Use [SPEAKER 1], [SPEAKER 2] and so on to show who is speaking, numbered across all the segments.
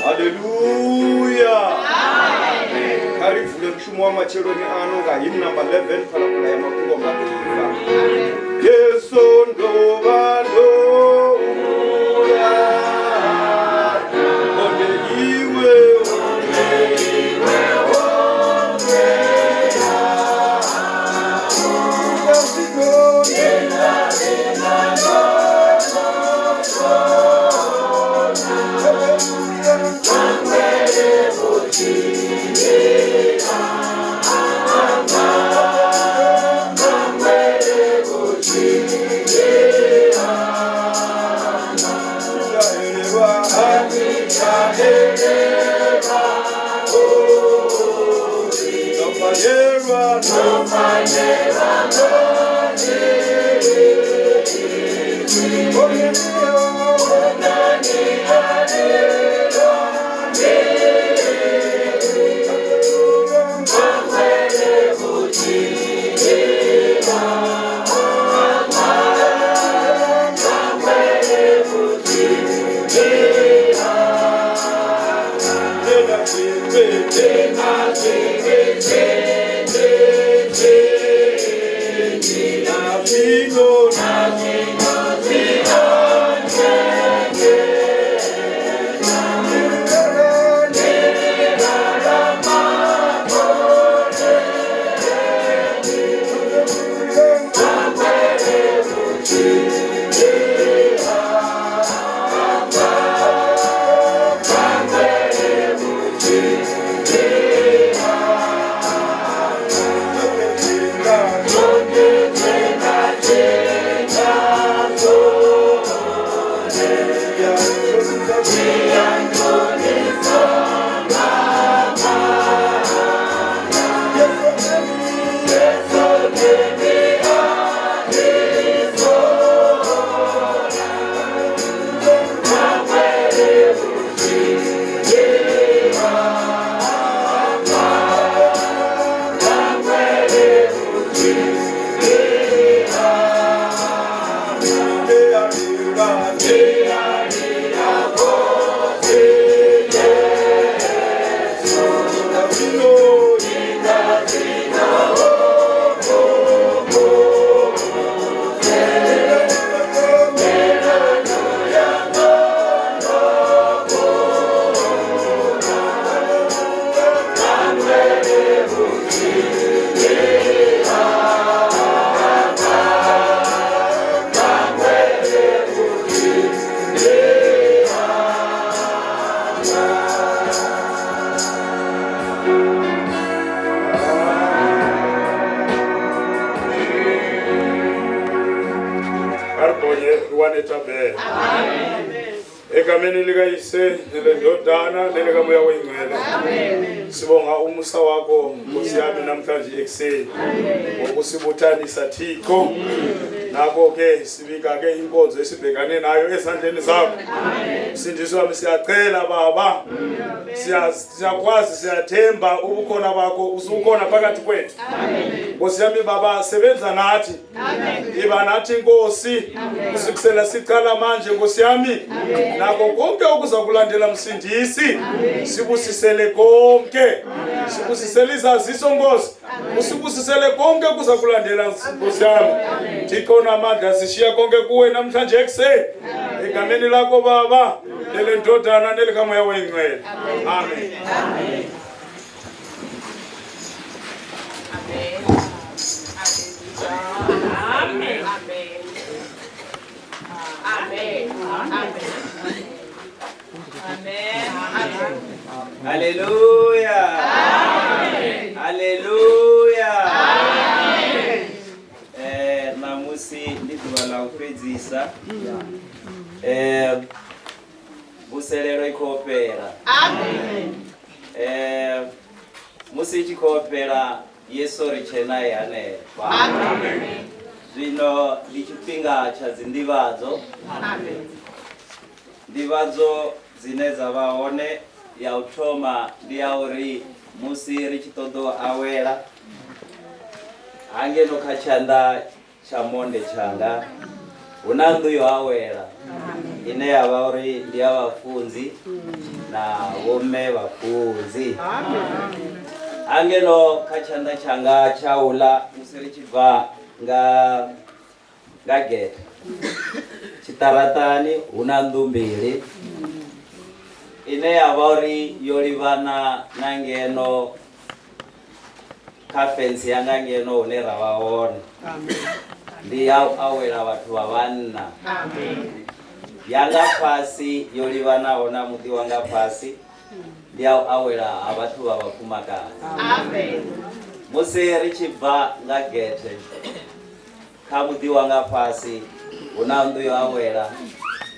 [SPEAKER 1] Haleluya. Kha ri vule mushumo wa matsheloni ano nga hymn number 11 phalaphala ya mafhungo maḓifha. Yesu ndo vha ndo ula, hone iwe
[SPEAKER 2] Aribonye wane thabelo. Egameni likaYise nelendodana nelikaMoya oyingcwele. Amen. Sibonga umusa wakho Nkosi yami namhlanje ekuseni. Ngokusibuthanisa Thixo. Nako ke sibika ke inkonzo esibhekane nayo ezandleni zakho. Msindisi wami siyacela baba. Siyakwazi siyathemba ubukhona bakho usukhona phakathi kwethu. Nkosi yami baba sebenza nathi. Iba nathi Nkosi kusukisela siqala manje Nkosi yami nako konke okuza kulandela Msindisi sibusisele konke sibusisele izaziso Nkosi usibusisele konke okuza kulandela Nkosi yami Thixo namandla sishiya konke kuwe namhlanje ekuseni egameni lakho baba. nelendodana nelikamoya oyingcwele. Amen.
[SPEAKER 3] Amen. Amen. Amen. Amen.
[SPEAKER 4] Haleluya. Haleluya. Eh ṋamusi ndi ḓuvha ḽa u fhedzisa. Eh mvuselelo i khou fhela.
[SPEAKER 3] Amen.
[SPEAKER 4] Eh musi i tshi khou fhela Yesu ri tshe nae hanefha.
[SPEAKER 3] Amen.
[SPEAKER 4] Zwino ndi tshifhinga tsha dzinḓivhadzo.
[SPEAKER 3] Amen.
[SPEAKER 4] Nḓivhadzo dzine dza vha hone ya u thoma ndi ya uri musi ri tshi ṱoḓa u awela hangeno kha tshanḓa tsha monde tshanga hu na nnḓu yo awela ine ya vha uri ndi ya vhafunzi na vhomme vhafunzi. Hangeno kha tshanḓa tshanga tsha uḽa musi ri tshi bva nga nga gethe tshiṱaraṱani hu na nnḓu mbili ine ya vha uri yo livhana na ngeno kha fentsi ya nga ngeno hune ra vha hone ndi ya u awela vhathu vha vhanna ya nga fhasi yo livhanaho na muḓi wa nga fhasi ndi ya u awela ha vhathu vha vhafumakadzi musi ri tshi bva nga gethe Kha muḓi wa nga fhasi hu na nnḓu yo awela,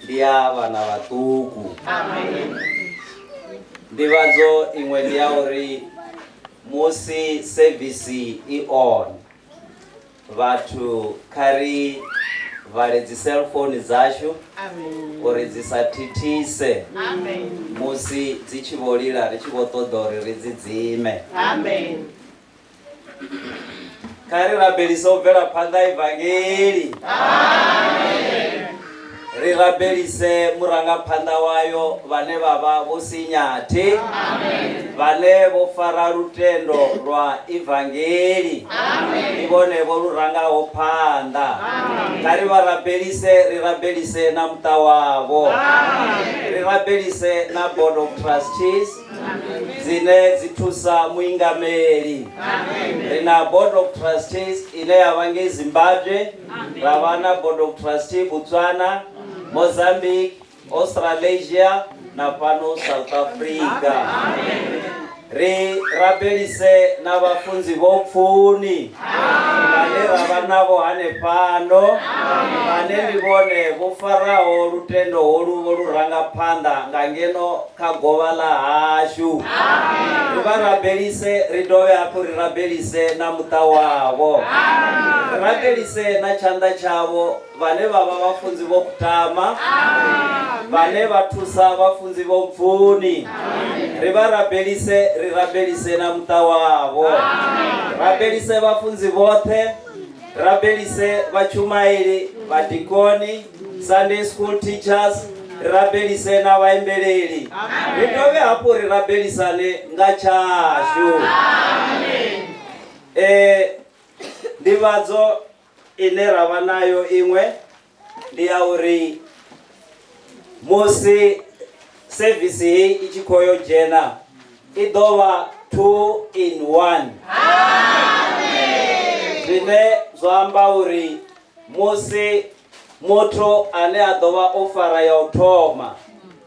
[SPEAKER 4] ndi ya vhana vhaṱuku. Nḓivhadzo iṅwe ndi ya uri musi sevisi i on, vhathu kha ri vale dzi cellphone dzashu uri dzi sa thithise musi dzi tshi vho lila ri tshi vho ṱoḓa uri ri dzi dzime. Kha ri rabelise u bvela phanḓa ivangeli. Ri rabelise murangaphanḓa wayo vhane vha vha Vho Sinyathi vhane vho fara lutendo lwa ivangeli. Ndi vhone vho lu rangaho phanḓa. Kha ri vha rabelise, ri rabelise na muṱa wavho. Ri rabelise na board of trustees. dzine dzi thusa muingameli ri na board of trustees ine ya vha ngei Zimbabwe ra vha na board of trustee Botswana Mozambique Australasia na fhano South Africa ri rabelise na vhafunzi vho pfuni vhane ra vha navho hanefhano vhane ndi vhone vho faraho lutendo holu vho lu ranga phanḓa nga ngeno kha govha ḽa hashu. Ri vha rabelise, ri dovhe hafhu ri rabelise na muṱa wavho. Ri rabelise na tshanḓa tshavho vhane vha vha vhafunzi vho kutama, vhane vha thusa vhafunzi vho mpfuni. Ri vha rabelise, ri rabelise na muṱa wavho. Rabelise vhafunzi vhoṱhe, rabelise vhatshumaeli, vhadikoni, Sunday school teachers, ri rabelise na vhaimbeleli. Ri dovhe hafhu ri rabelisane nga tshashu. Eh, nḓivhadzo ine ra vha nayo iṅwe ndi ya uri musi sevisi heyi i tshi khou yo dzhena i ḓo vha 2 in 1 zwine zwa amba uri Musi muthu ane a ḓo vha o fara ya u thoma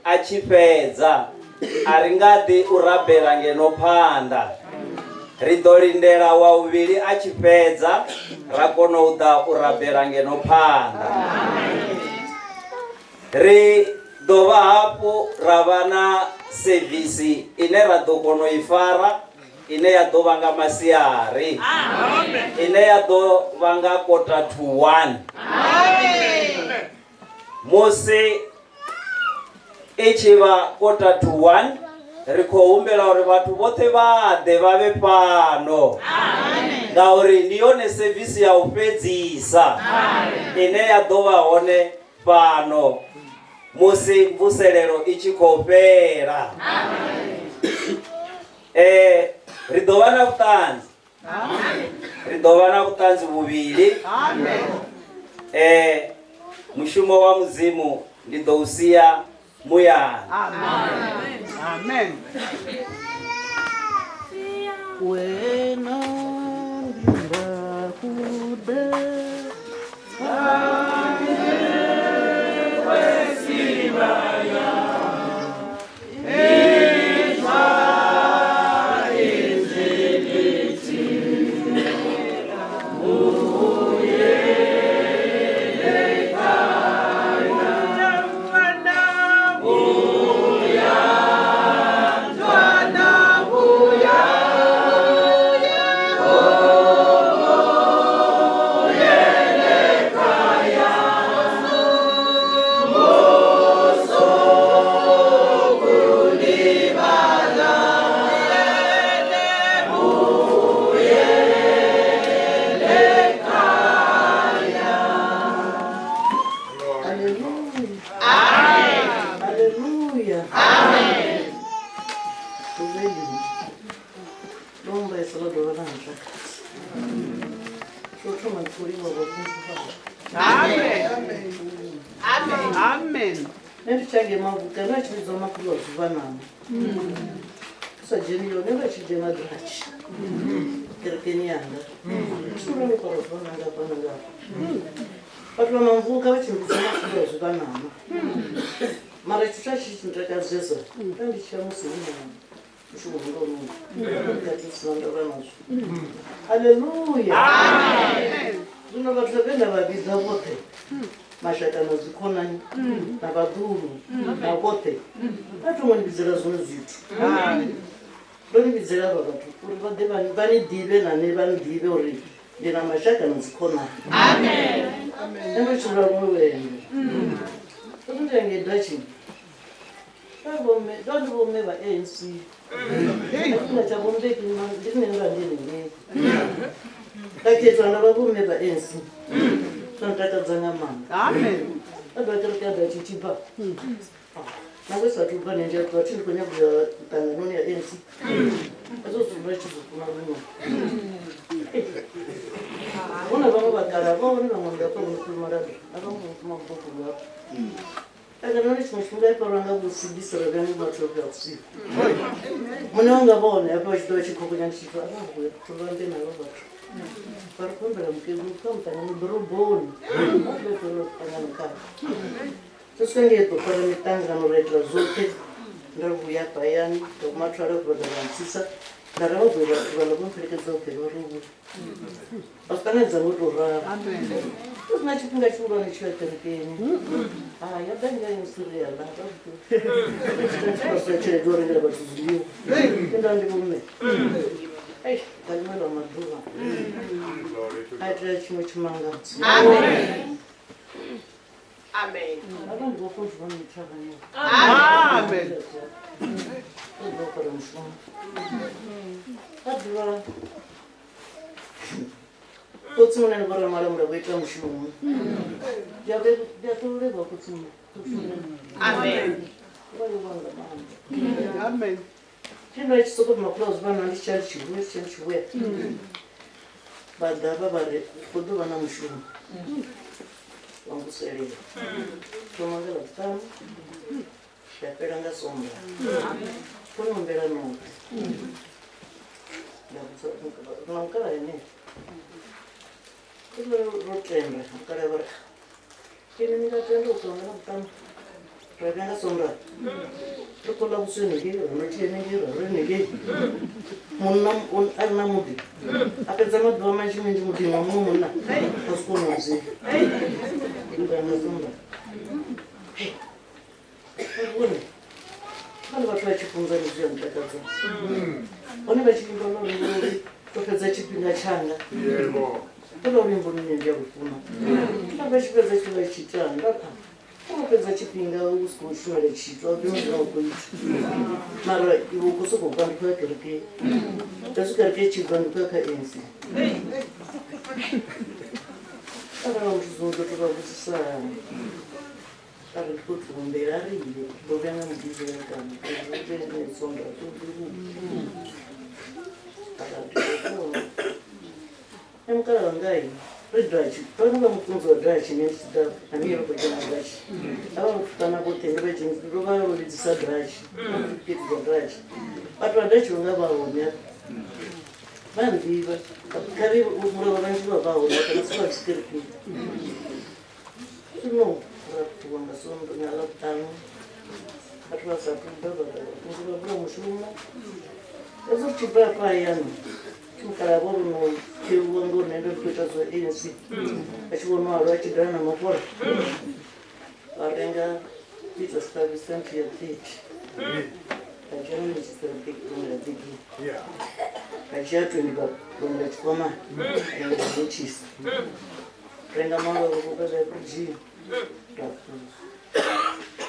[SPEAKER 4] a tshi fhedza, a ri nga ḓi u rabela ngeno phanḓa. Ri ḓo lindela wa vhuvhili a tshi fhedza, ra kona u ḓa u rabela ngeno phanḓa. Ri dovha hafhu ra vha na sevisi ine ra ḓo kona u i fara ine ya ḓo vha nga masiari ine ya ḓo vha nga kota to 1 musi i tshi vha kota to 1 ri khou humbela uri vhathu vhoṱhe vha ḓe vha vhe fhano ngauri ndi yone sevisi ya u fhedzisa ine ya ḓo vha hone fhano musi mvuselelo i tshi khou fhela. Eh, ri ḓo vha na vhuṱanzi. Ri ḓo vha na vhuṱanzi vhuvhili. Eh, mushumo wa Mudzimu ndi ḓo u sia muyani.
[SPEAKER 3] Amen. Amen.
[SPEAKER 5] Wena ndingakude Haleluya. Amen. Lomba isolo dovha ḽa ntakadza. Tsho thoma ndi khou livhuwa vho
[SPEAKER 3] Amen. Amen. Amen.
[SPEAKER 5] Nṋe ndi tshange mavuka nda tshi vhidzwa makhulu wa dzuvha nama. Sa dzheni yone nda tshi dzhena ḓatshi kerekeni yanga. Sura ni kora zwa nanga fhano ngafha. Vhathu vha mamvuka vha tshi mbidza makhulu wa dzuvha nama. Mara tshithu tsha tshi tshi ntakadzesa nda ndi tshi ya musi hu na mushumo wanga une kati sina ndavha nazwo. Haleluya. Zwino vhathu vhe nda vha vhidza vhoṱhe mashaka na dzikhonani na vhaḓuhulu na vhoṱhe vha thongo ni vhidzela zwiṅwe zwithu. Ndo ni vhidzela avha vhathu uri vha ḓe vha ni ḓivhe na nṋe vha ni ḓivhe uri ndi na mashaka na dzikhonani. Nṋe ndo tshila luṅwe lwendo. Ndo ndo ya ngei Dutchini. Ndo ndi vhomme vha ANC. Tshifhinga tsha vho Mbeki ndi nṋe nda ndi henengei. Nda khethwa nda vha vhomme vha ANC. Zwa ntakadza nga maanḓa.
[SPEAKER 3] Amen.
[SPEAKER 5] Nda dovha kereke ya Dutch tshi bva. Nangwe sathu bva nṋe ndi a ṱuwa thi ndi khou nyaga u ya miṱanganoni ya ANC. Hezwo zwithu nda tshi zwi funa luṅwe. Hu na vhaṅwe vhakala vha hone vhaṅwe ndi hafha vho no fhira malanda na vhaṅwe vho no fhira mabokulu hafha. Ṱanganoni tshiṅwe tshifhinga i farwa nga vhusibisi ra vhuya nga vhathu vha vhusiku. Muṋe wanga vha hone hafha vha tshi ḓo vha tshi khokonya ndi tshi pfa a vha vha ambe navho vhathu. Vha ri khou humbela mukegulu kha muṱangano ḓoroboni. Vha ḓo ṱola ṱangano kha. Ndo swika ngei ḓo fara miṱangano ra itela zwoṱhe nda vhuya hafha hayani nda guma thwala vha ḓa vha ntsitsa nda ra vha ḓo vhathu vhaḽa vho mfhelekedza hoṱhe vha ri vhuya. Vha zwi ṱanganedza ngo tou ralo. Hu si na tshifhinga tshihulwane tsho ya kerekeni. Hai, ya ḓa nga siriaḽa vha tshelede u rengela vhathu zwiḽiwa. Nda ndi vhomme. Eish, nga ḽiṅwe ḽa maḓuvha a itela tshiṅwe tshimangadzo.
[SPEAKER 3] Amen. Amen.
[SPEAKER 5] Avha ndi vhofunzi vha mithavhani.
[SPEAKER 3] Amen.
[SPEAKER 5] Ḓo fara mushumo. A ḓuvha khotsi munene vho ramalamula vho ita mushumo. Ndi a ṱololevha khotsi munene.
[SPEAKER 3] Amen.
[SPEAKER 5] Vha livhuwa nga maanḓa.
[SPEAKER 3] Amen.
[SPEAKER 5] Tshino tshi sokou makhulu a zwivha ndi tshi tshi vhuya tshi tshi vhuya. Vha ḓa vha vha ri khou ḓo vha na mushumo. Wa mvuselelo. Thoma nga ḽavhuṱanu ya fhela nga Sondaha. Khou ni humbela noṱhe. Nda vhudza na mukalaha henefho. Ro tenda mukalaha vha ri ini ni nga tenda u ṱuwa nga ḽavhuṱanu ra vhuya nga Sondaha. Ri khou ḽa vhuswa henengei ra nwa tie henengei ra ri henengei. Munna a re na muḓi a fhedza maḓuvha manzhi manzhi muḓini wa muṅwe munna a si kone u dzika. Nga Sondaha. Vhone vhane vhathu vha tshi funza ndi zwi a ntakadza. Hone vha tshi imba lwa luimbo uri ndo fhedza tshifhinga tshanga. Holo luimbo lune ndi a lu funa. Vha vha tshi fhedza tshifhinga tshi ita nda pfa u fhedza tshifhinga u si khou shumela tshithu a u ḓivhi zwine wa khou ita. Mara iwe u khou sokou bva ndi khou ya kerekeni. Hezwi kereke i tshi bva ndi khou ya kha ANC. Arali muthu zwiṅwe ḓo tou vha vhudzisa a ri ndi khou tou humbela a ri ye ḓo vhuya nga mugivhela kana sonda nṋe mukala wangai. Ri Dutch, vana va mufunzi wa Dutch ne tshi ḓa haningei vha khou dzhena Dutch. A vha vhana vhoṱhe ndi vha tshi ndo vha vho vhidzisa Dutch, certificate dza Dutch. Vhathu vha Dutch vhanga vha hone hafha. Vha nḓivha, kha ri mulovha vhanzhi vha vha hone hafha na si vha tshikirini. Zwino ra ṱuwa nga Sonto nga Ḽavhuṱanu vhathu vha sa athu ḓa vha ḓa vhafunzi vha vula mushumo. Fhedzi ri tshi bva hafha hayani Mukalaha vho ri no kheluwa ngori nṋe ndo ndi khou ita zwa ANC a tshi vhona halwa a tshi dala na mafhola vha renga pizza service center ya 30 vha dzhia na medzisela begi begi vha dzhia 20 vha londa tshikwamani renga zwimentshisi renga malwa vho vha zwa fridge ra ṱuwa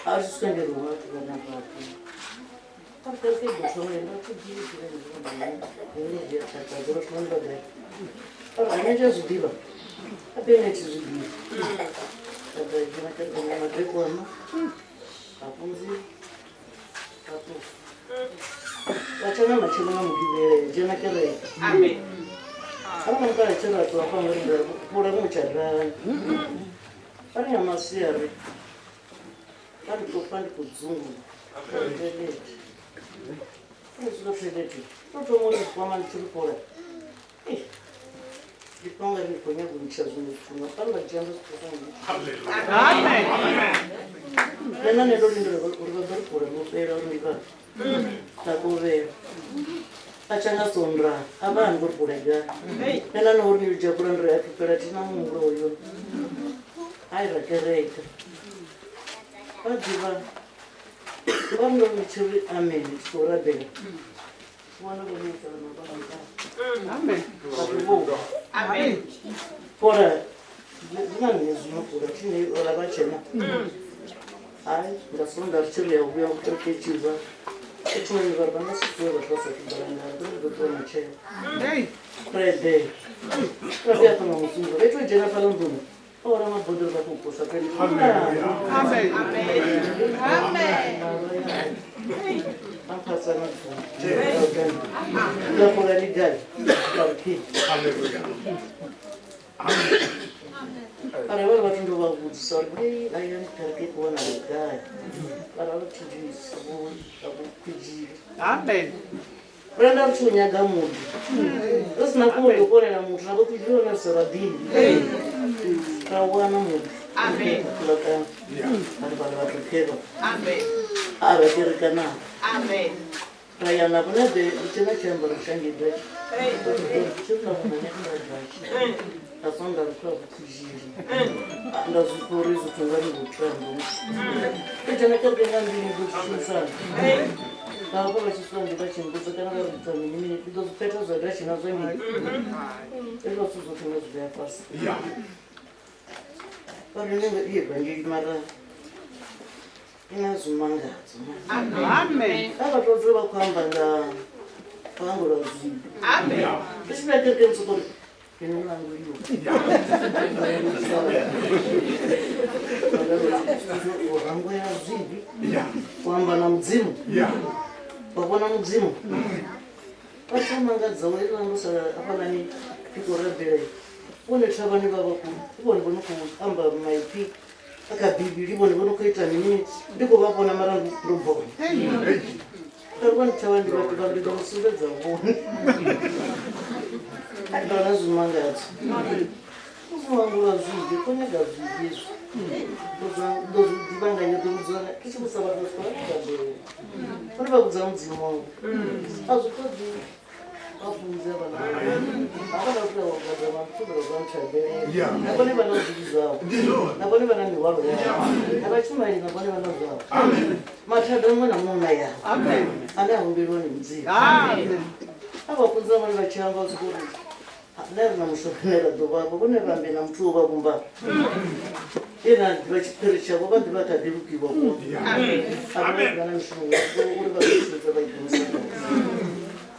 [SPEAKER 5] a zwi swika ndi ruma vhathu vha na vhathu Ane zwi ḓivha a bene tshi zwi ḓivha a ḓa dzhena kerekeni nga madekwana vhafunzi vha ṱuwa vha tsha nga matshelo nga mugivhela ya dzhena kereke a vha mukala tshelo a ṱuwa fha ngori fhula mutsha dala vha ri nga masiari Vha ndi khou pfa ndi khou dzungula toilet. Ndi swika toilet, ndo thoma u ḓikwama ndi tshi ri fhola. Ei, ndi pfa ungari ndi khou nyaga u ntsha zwiṅwe zwithu nga pfa nda dzhia nda zwi posa nga
[SPEAKER 3] Amen.
[SPEAKER 5] Nṋe na nṋe ndo lindela uri vha ḓo ri fhola ḽo fhela uri ndi vha nda kovhela. A tsha nga Sondaha a vha hangi uri fhola gai. Nṋe na nṋe uri ndi dzhia fhola ndi ri ha pfi fhela thi na muhumbulo hoyo. Hai ra kereke vha ḓivha vha ndo ndi tshi ri amen ndi tshi khou rabela wana vho no sala na vha nṱha
[SPEAKER 3] Amen.
[SPEAKER 5] vhathu vho
[SPEAKER 3] Amen.
[SPEAKER 5] fhola zwi na nṋe zwino fhola tshine ola vha tshena hai nga sonda ri tshi ri ya vhuya kereke tshi bva ethomoni vha ri vha nga si ṱuwe vhathu vha sa thu ḓala nga ri ḓo ṱuwa matshelo
[SPEAKER 3] Hey.
[SPEAKER 5] ra eḓela ra vhuya fha nga musumbulo vha ito dzhena fhaḽa nḓuni ora maboḓelo vha khou posa fheli
[SPEAKER 3] Amen.
[SPEAKER 5] amphatsana lafola ndi gai lariphi ara vhari vhathu ndo vha vhudzisa uri hei ayani kereke i khou wanala gai vara vha thudisi vho khwidzhile
[SPEAKER 3] Amen.
[SPEAKER 5] Renda ri tshi u nyaga muthu ri si na fhungo ḽo kolela muthu ra vho ṱudzhiwa na ri sa vha ḓivhi ra wana muthu kulakana vhathu vhana vhathu khevha a vha kereka navho ra ya navho na ḓe ndi tshi na tshiambaro tshange datshi tshi ri na vhona nda datshi nda swa nda ri kha vhukhuzhili nda zwi pfa uri zwithu nga ni vhutambo ndo dzhena kereke nga mbili ndo zwi shumisana vhavha vha tshi swika ndi vha tshi mbudza kana vha ri ita mini mini ndi ḓo zwi phetha zwa datshi na zwa ngei hezwiḽa zwithu zwoṱhe nda zwi vhea fhasi vha ri nṋe iye vangeli mara i na zwimangadzo
[SPEAKER 3] Amen.
[SPEAKER 5] a vha tou dzula vha khou amba nga luambo lwa zwivhi
[SPEAKER 3] Amen.
[SPEAKER 5] ri tshi vhuya kerekeni soko ri ino languliwa u hangwela zwivhi u amba na mudzimu wa vhona mudzimu vha tsha mangadza wa iḽa ndo sala hafhaḽani ndi khou rabela vhone thavhani vha vha khou vhone vho no khou amba maipfi a kha bivhili vhone vho no khou ita mini ndi khou vha vhona mara ndo bonya ri vhone thavhani ndi vhathu vha ndi ḓo sumbedza vhone ndo na zwimangadzo uzwangula zwivhi khou nyaga zwivhi izwi ndo zwi ḓivha nga nyaḓo vhudzwa ndi tshi vhusa vhathu vha swika vha rabela vhone vha vhudza mudzimu wangu a zwi ṱoḓi vhafunzi havhaḽa havhaḽa vhathu vha vha vha ṱoḓela zwa nthabelela na vhone vha na zwivhi zwavho na vhone vha na mihwalo yavho na vhatshumaeli na vhone vha na zwavho mathada muṅwe na muṅwe na yavho
[SPEAKER 3] Amen.
[SPEAKER 5] ane a humbeliwa ni mudzimu
[SPEAKER 3] Amen.
[SPEAKER 5] a vhafunzi vha vhone vha tshi amba zwi uri nṋe ri na mushonga une ra ḓo vhafha vhone vha ambe na muthu wo vha vhumba ina ḓivha tshiphiri tshavho vha ḓivha kha ḓi lukiwa vhone a vha ḓivha na mishumo yavho uri vha ḓo tshidza vha igumisa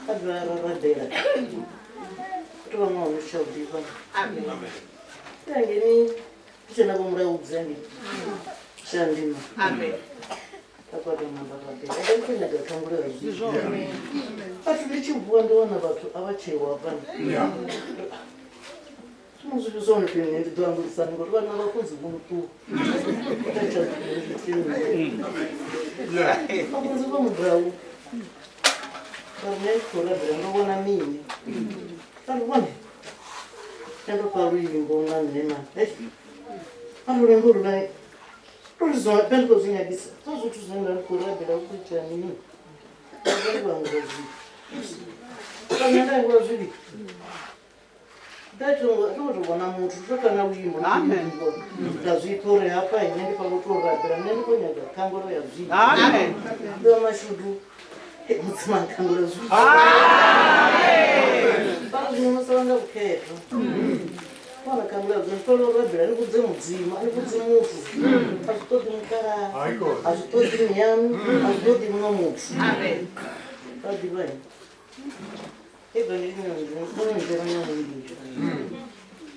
[SPEAKER 5] a ḓivha ra rabela u tou vha ṅwaha u tsha u ḓivha angeni ndi tshena vho mulaudzi angei shandima akwata namba rabela ende ndi khou nyaga thangulo ya zwithu vhathu ndi tshi vuwa ndi wana vhathu a vha tsheiwa hafhano. Zwino zwithu zwone fhedzi ndi ḓo ambulisana ngori vhana vha funzi vho no ṱuwa. Vhafunzi vho murahu vha ri nṋe ndi khou rabela ndo vhona mini? Vha ri vhone nṋe ndo pfa luimbo nga nṋe mani. Vha ri luimbo holuḽa ndo ri zwa nṋe ndi khou zwi nyagisa zwa zwithu zwine nda ndi khou rabela hu khou itea mini? Vha ri vha hangula zwivhi. Vha nṋe nda hangula zwivhi. Nda tou tou vhona muthu ndo pfa na luimbo
[SPEAKER 3] Amen.
[SPEAKER 5] nda zwi pfa uri hafha nṋe ndi fanela u tou rabela nṋe ndi khou nyaga khangwelo ya zwivhi.
[SPEAKER 3] Amen.
[SPEAKER 5] Ndo mashudu mudzimu a nkhangwela zwivhi. Vha ri zwino no sala nga vhukhethwa. Wana khangwelo ya zwivhi ni fanela u rabela ni vhudze mudzimu a ni vhudzi muthu. A zwi ṱoḓi mukalaha a zwi ṱoḓi miyanu a zwi ṱoḓi muṅwe muthu. Vha ḓivha Evangeli inonzvera nyamundira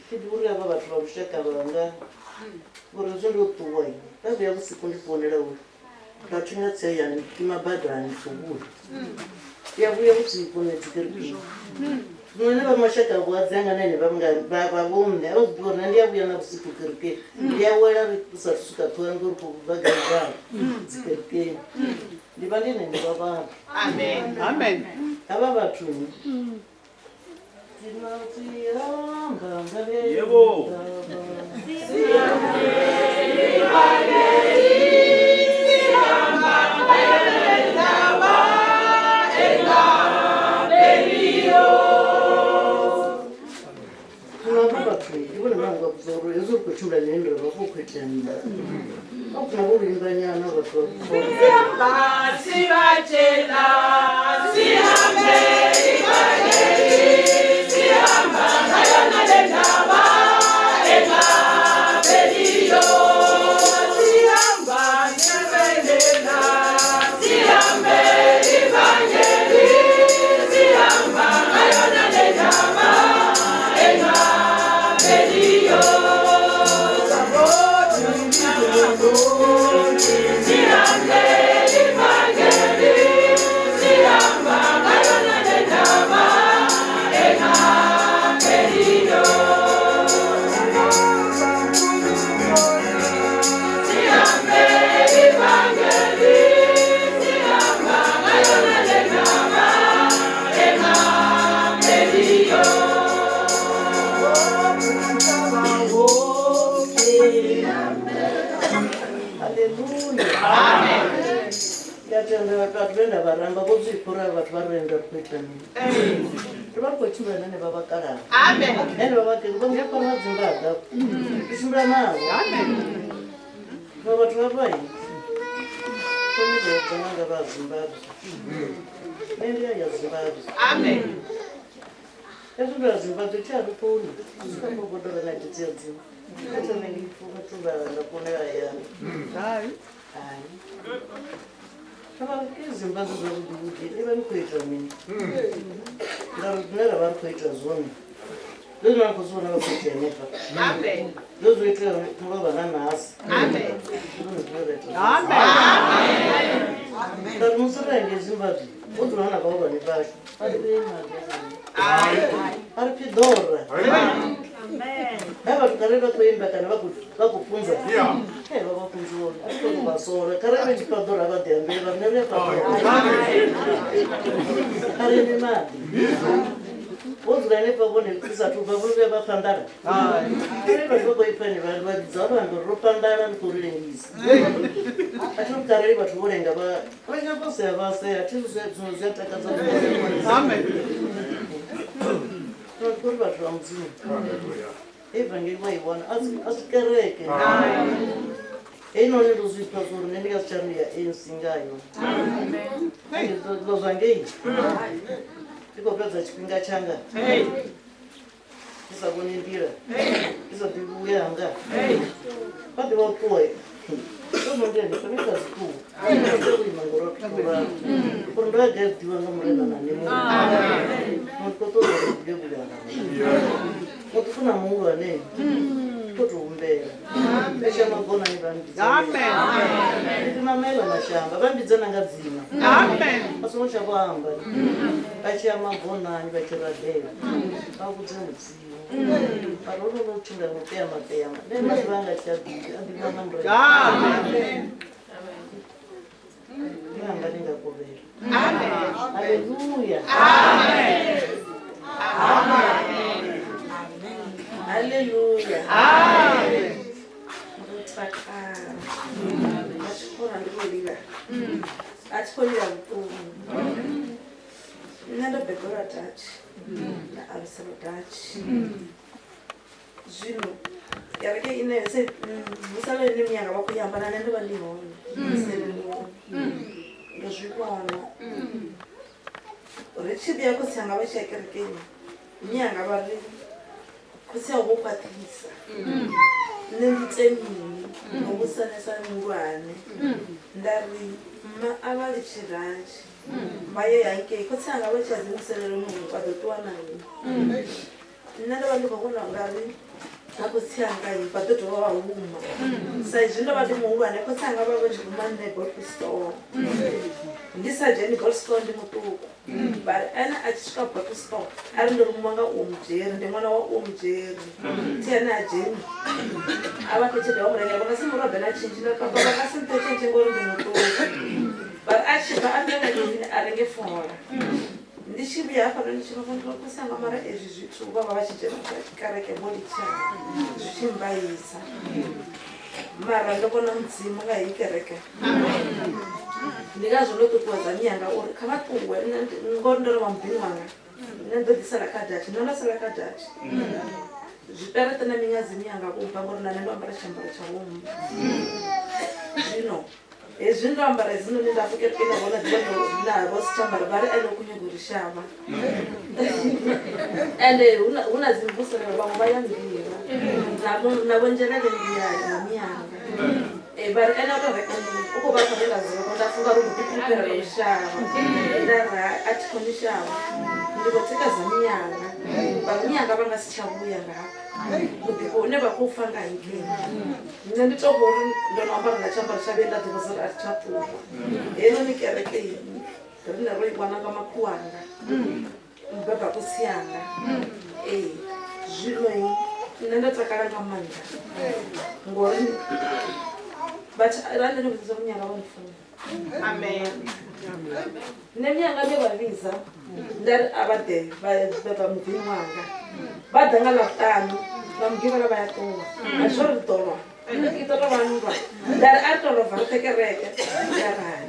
[SPEAKER 5] ndi uri avha vhathu vha lushaka lwanga ngori hezwi ndo ṱuwa nda vhuya vhusiku ndi founela uri nda thunya tsi hayani ndi tima badani ndi khou vhuya ndi a vhuya vhusiku nṋe dzikerekeni zwino ene vha mashaka avho a dzanga na ene vha vho nṋe a vha zwi ḓivha uri nṋe ndi a vhuya na vhusiku kerekeni ndi a wela ri sathu swika ṱhohoyanḓou ri khou bva gai dzikerekeni ndi vha ndi nene vha vhathu
[SPEAKER 3] Amen. Amen.
[SPEAKER 5] Havha vhathu Sihamba ngale
[SPEAKER 4] Yebo.
[SPEAKER 5] Zwino havha vhathu ndi vhone vhane vha vhudza uri hezwi ri khou tshimbila lendo vha khou khou itea mini. Vha funa vho lu imbanyana vhathu vha
[SPEAKER 6] Sibatshela sihambe ivangeli sihamba ngayona le ndaba engapheliyo sihamba nyebelela sihambe ivangeli sihamba ngayona le ndaba engapheliyo sihambe ivangeli sihamba ngayona le ndaba engapheliyo sihambe ivangeli sihamba ngayona le ndaba engapheliyo.
[SPEAKER 5] Haleluya. Ndi a tenda vhathu vhe nda vha ramba vho zwi pfa uri avha vhathu vha renda ri khou ita mini. Ri vha ri khou tshimbila na henevha vhakalaha. Henevha vhakegulu vha mufana wa dzimbaḓa. Ri tshimbila navho. Vha vhathu vha vha konyedzwa nga vha Zimbabwe. Nṋe ndi ya ya Zimbabwe. Hezwi ndo ya Zimbabwe thi a ri koni. Swika mbogodora na dzhedzi ya dzimu. Kha thome ndi pfuka nda founela hayani.
[SPEAKER 3] Hai.
[SPEAKER 5] Hai. Vha ke Zimbabwe zwavhuḓi vhuḓi ni vha ni khou ita mini? Ngauri zwine ra vha ri khou ita zwone zwe zwine ra khou zwi vhona vha khou ita henefha zwe zwo itea mulovha na ṋahasi zwone zwine ra ita zwone. Ngauri musi ri hangei Zimbabwe ho dzula na vhahulwane vhashu a ri vhei maḓi a ri pfi ḓora ha vhathu kare vha khou imba kana vha khou funza e vha vha funzi vhone a thi koni u vha sola kare vha tshi pfa ḓora vha ḓi ambele vha rine ri a pfa ḓora a ri nwi maḓi vho dzula henefha vhone u sathu bva vho vhuya vha pfa nḓala kare vhathu vha khou ipfa ene vha vhidza vha amba uri ro pfa nḓala ni khou ri lengisa a thi ri kareli vhathu vho lenga vha vha nyaka u sea vha sea thi zwiṅwe zwi a takadza
[SPEAKER 3] Amen.
[SPEAKER 5] uri vhathu vha mudzimu evangeli vha i wana a si kereke heinoni ndo zwi pfa zwa uri nṋe ndi nga si tsha ri ya ANC ngayo ndo zwa ngei ndi khou fhedza tshifhinga tshanga ndi sa vhoni nḓila ndi sa ḓivhi vhuya hanga vha ḓivha u ṱuwa ndo ndi henefha ndi kha zwi ṱuwa ndo u ima ngoro thoralo uri ndo ya gai zwi ḓivha nga murena na nṋe muṋe muthu khou ṱoḓa uri vhuye vhuya hanga muṱuku na muhulwane ndi khou tou humbela esha magonani vha mmbidza
[SPEAKER 3] Amen.
[SPEAKER 5] ndi mamela mashamba vha mmbidza na nga dzina
[SPEAKER 3] Amen.
[SPEAKER 5] vha songo tsha vho amba vha tshi ya magonani vha tshi rabela vha vhudze mudzimu. Mara ho no tshimbila ngo teama teama nṋe maḓuvha anga thi a ḓivhi a ḓivhiwa nga murahu. Anga ndi nga kovhela. Haleluya.
[SPEAKER 7] Haleluya. Ndo takala nga tshikona ndi khou lila, a thi khou lila vhuṱungu. Nṋe ndo bebelwa Dutch, nda aluselwa Dutch. Zwino kereke ine se musala ine miyanga vha khou amba na nṋe ndo vha ndi hone museleni, ndo zwi vhona ri tshi vhuya khotsi anga vha tshi ya kerekeni, miyanga vha ri khotsi avho vho khwaṱhisa nṋe ndi ite mini ndo vhusanesa muhulwane. Nda ri mma a vha litshi Dutch vha ye hangei, khotsi anga vha tshi ya dzimuselelo vha ḓo ṱuwa na nṋe. Nṋe ndo vha ndi khou vhona ungari na khotsi anga vha ḓo dovha vha huma, sa izwi ndo vha ndi muhulwane, khotsi anga vha vha tshi ruma nṋe bottle store, ndi sa dzheni bottle store, ndi muṱuku. Vha ri ene a tshi swika bottle store a ri ndo rumiwa nga Oom Jerry, ndi ṅwana wa Oom Jerry, thi ene a dzheni a vha fhe tshelede vha mu rengela, vha nga si murobe na tshintshi na papa, vha nga si mphe tshintshi ngori ndi muṱuku. Vha ri a tshi bva a fhire nga gethini a renge fola. Ndi tshi vhuya hafhanoni tshi vha ndo khotsi anga, mara ezwi zwithu vha vha vha tshi dzhena kha kereke vho litsha zwi tshi mbaisa, mara ndo vhona Mudzimu nga heyi kereke. Ndi ngazwo ndo ṱuṱuwedza miyanga uri kha vha ṱuwe. Nṋe ngori ndo lovha muḓini wanga, nṋe ndo ḓi sala kha Dutch, nṋe ndo sala kha Dutch zwipereṱe na miṅadzi miyanga vho bva, ngori na nṋe ndo ambara tshiambaro tsha vhomma. Zwino hezwi ndo ambara hedzinoni ndapfu kerekeni ya vhona ḓuvha ndo na vho si tshiambaro, vha ri ene u khou nyaga uri shavha. Ende hu na dzimvuselelo, vhaṅwe vha ya nḓivha na vho nzhelele ndi ya na miyanga. Vha ri ene o to renga, u khou vha khou renga dziroko ndapfu ngauri u khou ḓi prepare u shavha. Nda ri a thi koni u shavha, ndi khou tikedza miyanga. Vha ri miyanga vha nga si tsha vhuya nga hafha muḓifho une vha khou pfa nga hangei. Nṋe ndi to vhori ndo no ambara na tshiambaro tsha vhuye nda ḓivha uri a thi tsha ṱuwa. Heinoni kereke rine ro i wana nga makhulu anga mubeba khotsi anga. Ee, zwino nṋe ndo takala nga maanḓa ngori vhathu ra nṋe ndo vhudzisa munyanga vha mufuna. Nṋe miyanga ndo vha vhidza nda ri a vha ḓe vha beba muḓini wanga, vha ḓa nga Ḽavhuṱanu, nga Mugivhela vha ya ṱuwa. A zwo ri ḓo lwa i ḓo tovha nndwa, nda ri a ri to lova roṱhe kereke. Nda ri hai,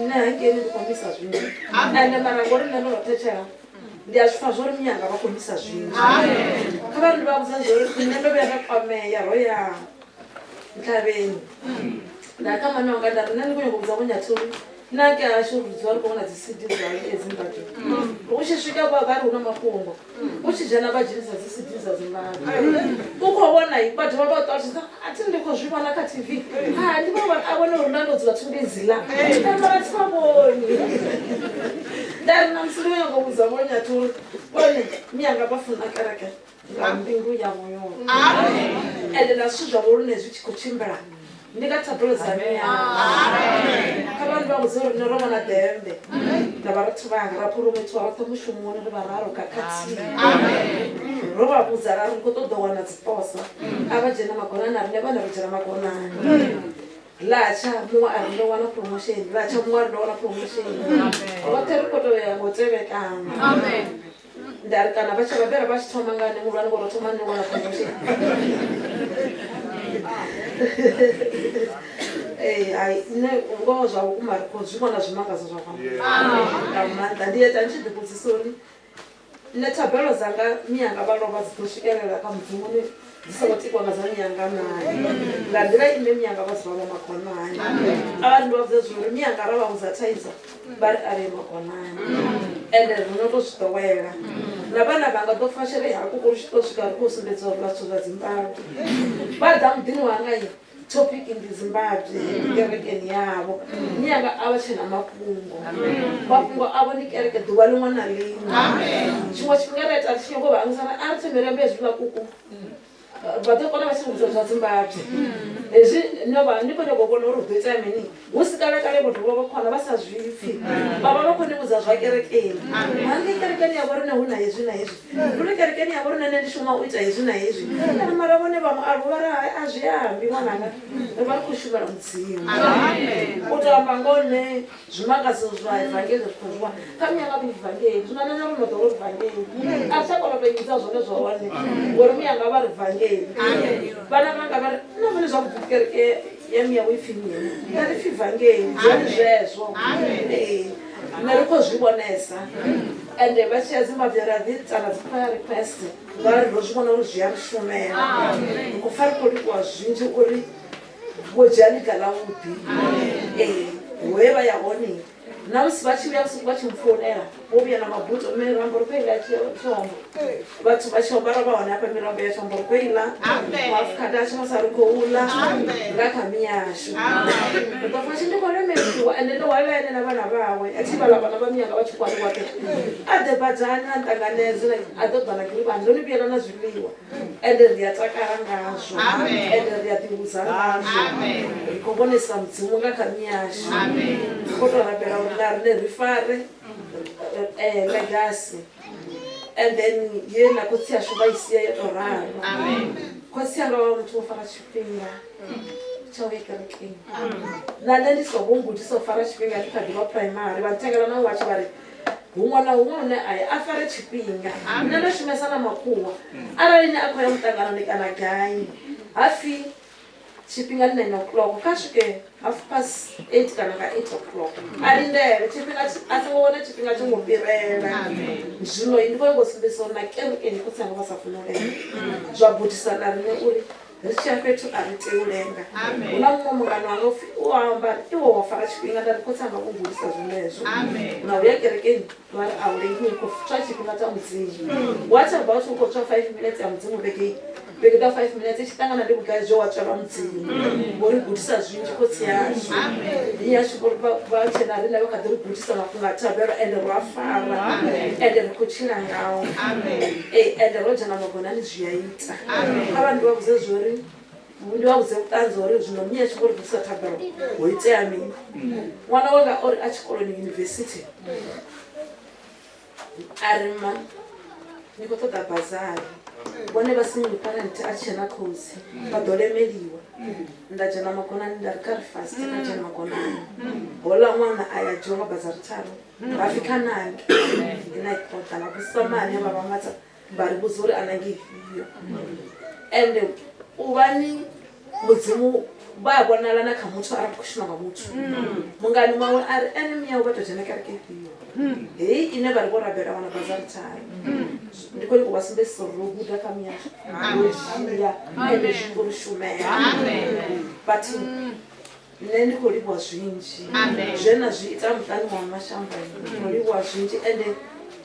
[SPEAKER 7] nṋe hangeini ndi khou misa zwinzhi, ende mara ngori nṋe ndo no thetshela ndi a zwi pfa zwori miyanga vha khou misa zwinzhi. Kha vha ri ndi vha vhudza zwori nṋe ndo vhuya nda kwamea ro ya ntlhavheni, nda kha mani wanga nda ri nṋe ndi khou nyanga u vhudza Vho Nyathi uri na ke hashu ri dzula ri khou vhona dzi CD dza Zimbabwe, u tshi swika vha vha ri hu na mafhungo, u tshi dzhena vha dzhenisa dzi CD dza Zimbabwe, u khou vhona vha dovha vha ṱalutshedza a thi ndi khou zwi vhona kha TV. Ha ndi vha a vhone uri nda ndo dzula thungo edziḽa mara thi vha vhoni. Nda ri na musi ndi khou nyanga u vhudza Vho Nyathi uri vhone miyanga vha funa kereke nga mbilu yavho yoṱhe, ende na zwithu zwavho lune zwi tshi khou tshimbila ndi nga thabelo dza miyanga. Kha vha vha vhudze uri nṋe ro vha na ḓembe na vharathu vhanga, ra phuromothiwa roṱhe mushumoni ri vhararu khakhathini. Ro vha vhudza ra ri khou ṱoḓa u wana dziposo, a vha dzhena magonani, a riṋe vhane ro dzhena magonani. Latsha muṅwe a ri ndo wana promotion, latsha muṅwe a ri ndo wana promotion, roṱhe ri khou tou ya ngo tevhekana. Nda ri kana vha tshi rabela vha tshi thoma nga nṋe muhulwane ngori thoma nṋe wana promotion. Ee, hai nṋe ngoho zwa vhukuma ri khou zwi vhona zwimangadzo zwa vhona nga maanḓa. Ndi ita ndi tshi ḓivhudzisa uri nṋe thabelo dzanga miyanga vha lovha dzi ḓo swikelela kha Mudzimuni dzi songo tikwa nga dza miyanga naa, nga nḓila ine miyanga vha dzula vha magonani. A vha ri ndi vha vhudza zwo uri miyanga ra vha vhudza thaidzo vha ri a ri magonani, ende ri no to zwi ḓowela. Na vhana vhanga ḓo pfa tshi ri hakuku ri tshi to swika ri khou sumbedza uri vhathu vha Zimbabwe vha ḓa muḓini wanga i topic ndi Zimbabwe kerekeni yavho. Miyanga a vha tshena mafhungo, mafhungo avho ndi kereke ḓuvha ḽiṅwe na ḽiṅwe. Tshiṅwe tshifhinga ra ita ri tshi nyanga u vha hangwisa a ri thome ri ambe hezwiḽa kuku. Vha ḓo kona vha tshi vhudza zwa Zimbabwe. Hezwi no vha ndi khou nyanga u vhona uri hu ḓo itea mini. Hu si kale kale vho dovha vha khona vha sa zwi pfi. Vha vha vha khou ni vhudza zwa kerekeni. Hangei kerekeni ya vho riṋe hu na hezwi na hezwi. Ndi uri kerekeni ya vho riṋe nṋe ndi shuma u ita hezwi na hezwi. Kana mara vhone vha mualuwa vha ri hai a zwi ambi ṅwananga. Ri vha ri khou shumela Mudzimu. U tou amba ngoho nṋe zwimangadzo zwa evangeli ri khou zwi wana kha miyanga vha evangeli. Zwino nṋe ro no ḓowela uri vangeli. A thi tsha kona u tou vhidza zwone zwone ngori miyanga vha ri vangeli. Vhana vhanga vha ri nṋe vhone zwavhuḓi kereke ya miya wo ipfi mini? Nṋe ri pfi vangeli zwone zwezwo. Ee nṋe ri khou zwi vhonesa ende vha tshi ya Zimbabwe ra ḓi ita na dzi prayer request ngauri ro zwi vhona uri zwi a ri shumela. Ri khou pfa ri khou livhuwa zwinzhi uri vho dzhia ḽiga ḽavhuḓi. Ee he vha ya hone na musi vha tshi vhuya vhusiku vha tshi mpfounela vho vhuya na mabuto mirambo ri khou iḽa tshombo vhathu vha tshomba ro vha hone hafha mirambo ya tshombo ri khou iḽa mafukhada ashu masa ri khou ḽa nga kha miyashu ri ḓo pfa tshi ndi khou lemeliwa ende ndo hwala ene na vhana vhawe a thi vhala vhana vha miyanga vha tshi kwani vhoṱhe a ḓe badani a nṱanganedze a ḓo ḓa na giribani ndo ni vhuyela na zwiḽiwa ende ri a takala ngazwo ende ri a ḓihudza ngazwo ri khou vhonesa Mudzimu nga kha miyashu ri khou tou rabela uri na riṋe ri fare legacy and then ye na khotsi ashu vha i sia yo tou ralo. Khotsi anga vha muthu wo fara tshifhinga tsha u ya kerekeni na nṋe ndi songo ngudisa u fara tshifhinga ndi kha ḓi vha primary vha nthengela na watch vha ri huṅwe na huṅwe hune a ya a fare tshifhinga. Nṋe ndo shumesa na makhuwa arali ne a khou ya muṱanganoni kana gai hapfi tshifhinga ndi 9 o'clock kha swike 8:30 kana nga 8 o'clock a lindele tshifhinga a songo wana tshifhinga tsho mu fhirela. Zwino ndi khou nyanga u sumbedzisa uri na kerekeni khotsi anga vha sa funi u lenga zwa gudisa na riṋe uri ri tshi ya fhethu a ri tei u lenga. Hu na muṅwe mungana wanga upfhi u amba ri iwe wa fara tshifhinga nda ri khotsi anga vho ngudisa zwenezwo. Na u ya kerekeni vha ri a u lengi u khou tswa tshifhinga tsha Mudzimu. What about u khou tswa 5 minutes ya Mudzimu vhege vhege ḓa 5 minutes i tshi ṱangana ndi vhugai zwe wa tswelwa Mudzimu. Vho ri gudisa zwinzhi khotsi yashu. Yashu vho vha tshe na riṋe vha kha ḓi ri gudisa mafhungo a thabelo ende ro a fara ende ri khou tshila ngao. Ee ende ro dzhena magonani zwi a ita. Kha vha ndi vha vhudze zwori ndi vha vhudze vhuṱanzi uri zwino miya tshi khou ri gudisa thabelo ho itea mini. Ṅwana wanga ori a tshikoloni yunivesithi a ri ma ni khou ṱoḓa bazari vhone vha single parent a tshena khosi vha ḓo lemeliwa. Nda dzhena magonani nda ri kha ri fast kha dzhena magonani hola ṅwana a ya dzhiwa nga bazari tharu vha pfi kha nange ine a i ṱoḓa vha vhudzisa mani vha vhamadza vha ri vhudza uri a nange ifhio. Ende u vha ni Mudzimu vha a vhonala na kha muthu arali khou shuma nga muthu. Mungani wawe a ri ene miyawe vha tou dzhena kereke ifhio heyi ine vha ri vho rabela wana bazari tharu. Ndi khou nyanga u vha sumbedzisa uri ro guda kha miyashu ro dzhia ende zwi khou ri shumela. But nṋe ndi khou livhuwa zwinzhi zwe na zwi ita muṱani wa mashamboni ndi khou livhuwa zwinzhi ende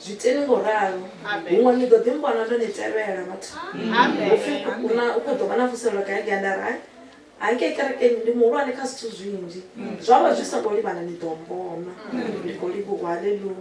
[SPEAKER 7] zwi iteni ngo ralo huṅwe ni ḓo ḓi mbona ndo ni tevhela vhathu. Hupfi u khou ḓo vha na mvuselo gai gai nda ri hai hangei kerekeni ndi muhulwane kha zwithu zwinzhi zwa vha zwi songo livhana ni ḓo mbona. Ndi khou livhuwa haleluya.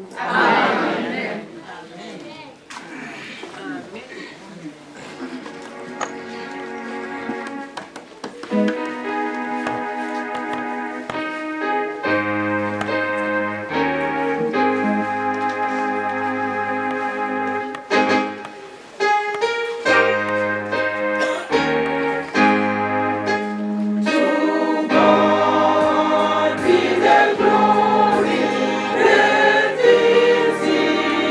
[SPEAKER 6] Be the glory, great things He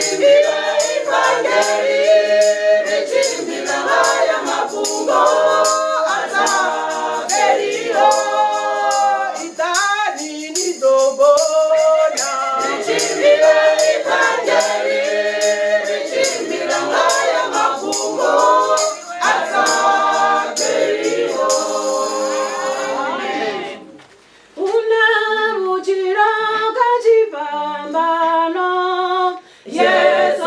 [SPEAKER 6] Tshimbile ivangeli, ri tshimbila ngaya mafhungo a sa fheliho.
[SPEAKER 3] Itani ni ḓo vhona.
[SPEAKER 6] Ri tshimbile ivangeli, ri tshimbila ngaya mafhungo a sa fheliho.
[SPEAKER 7] Una vhutshilo kha tshifhambano Yesu.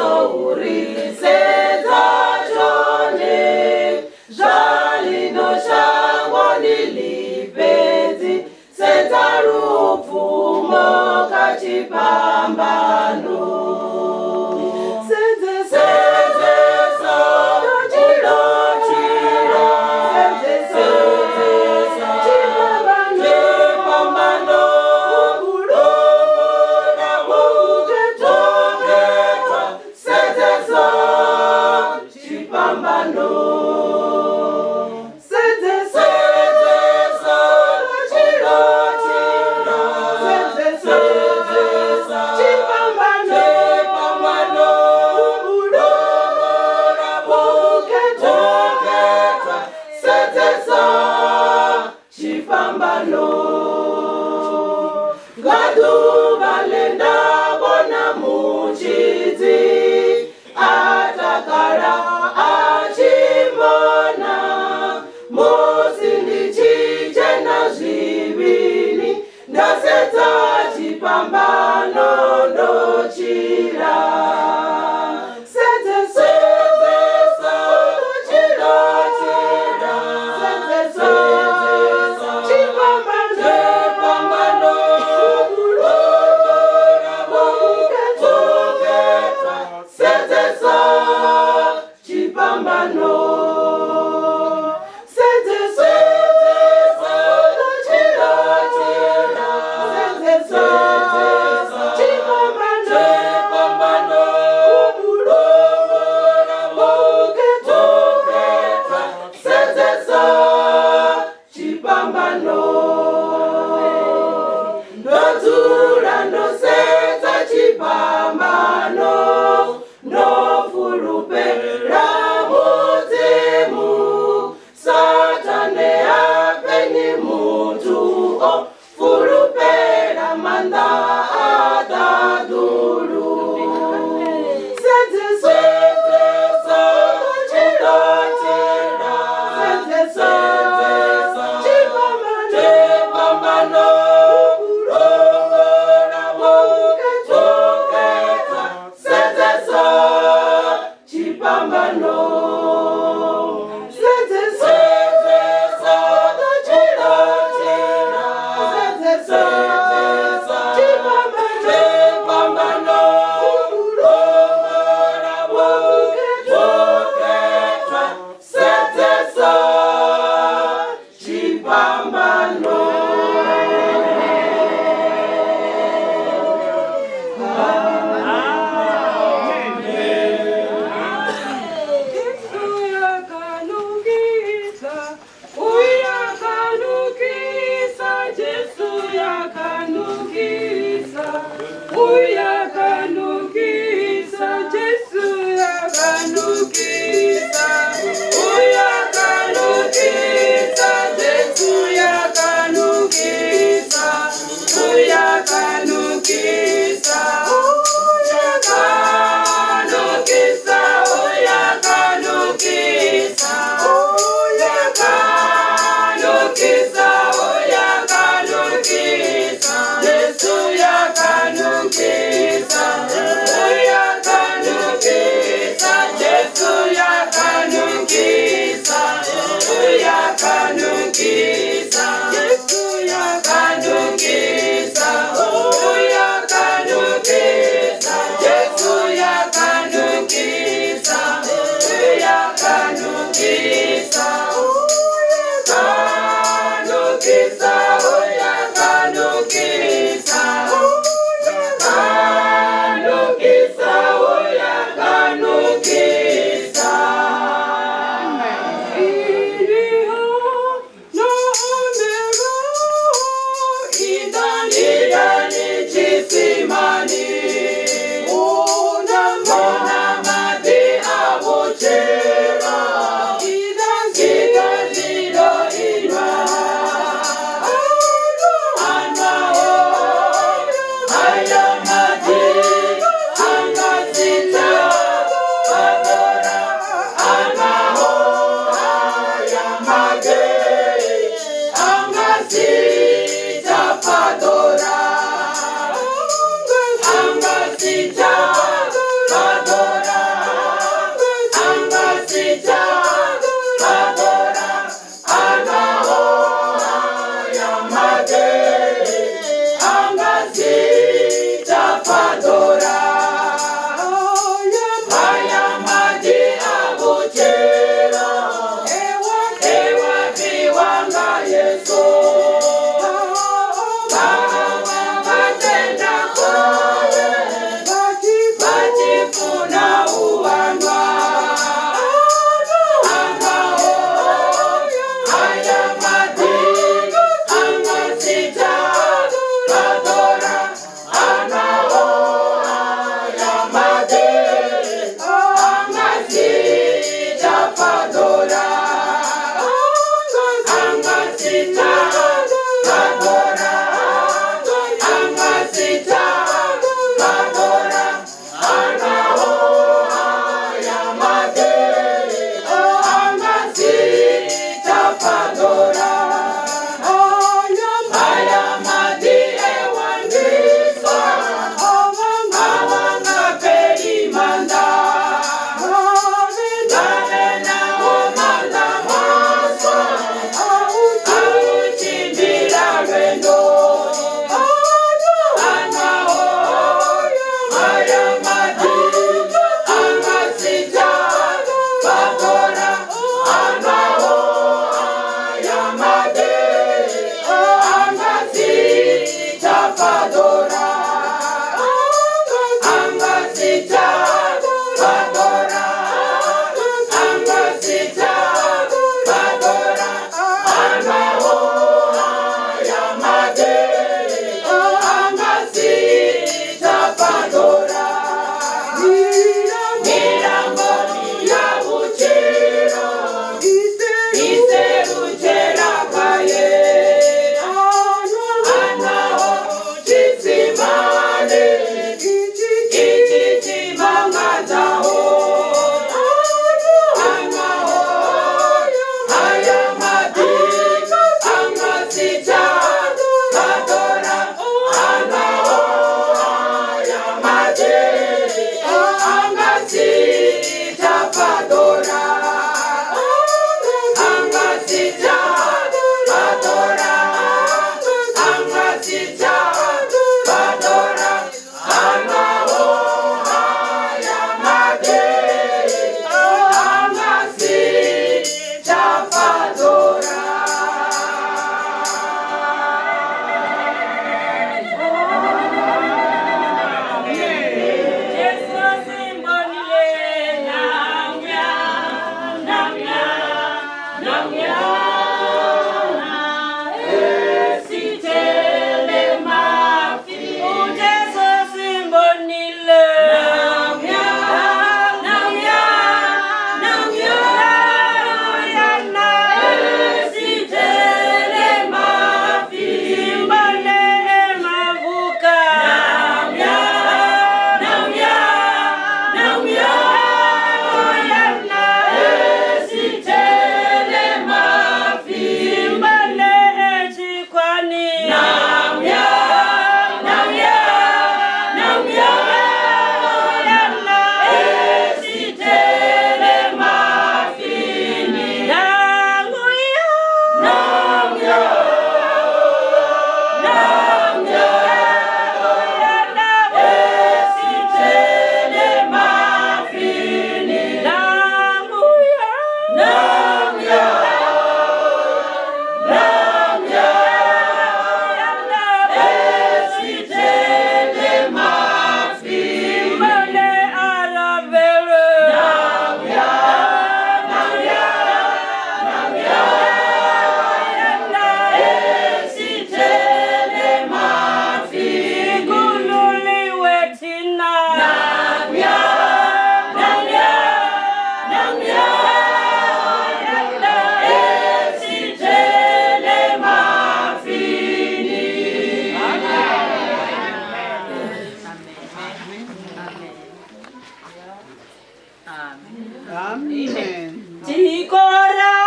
[SPEAKER 6] Tikora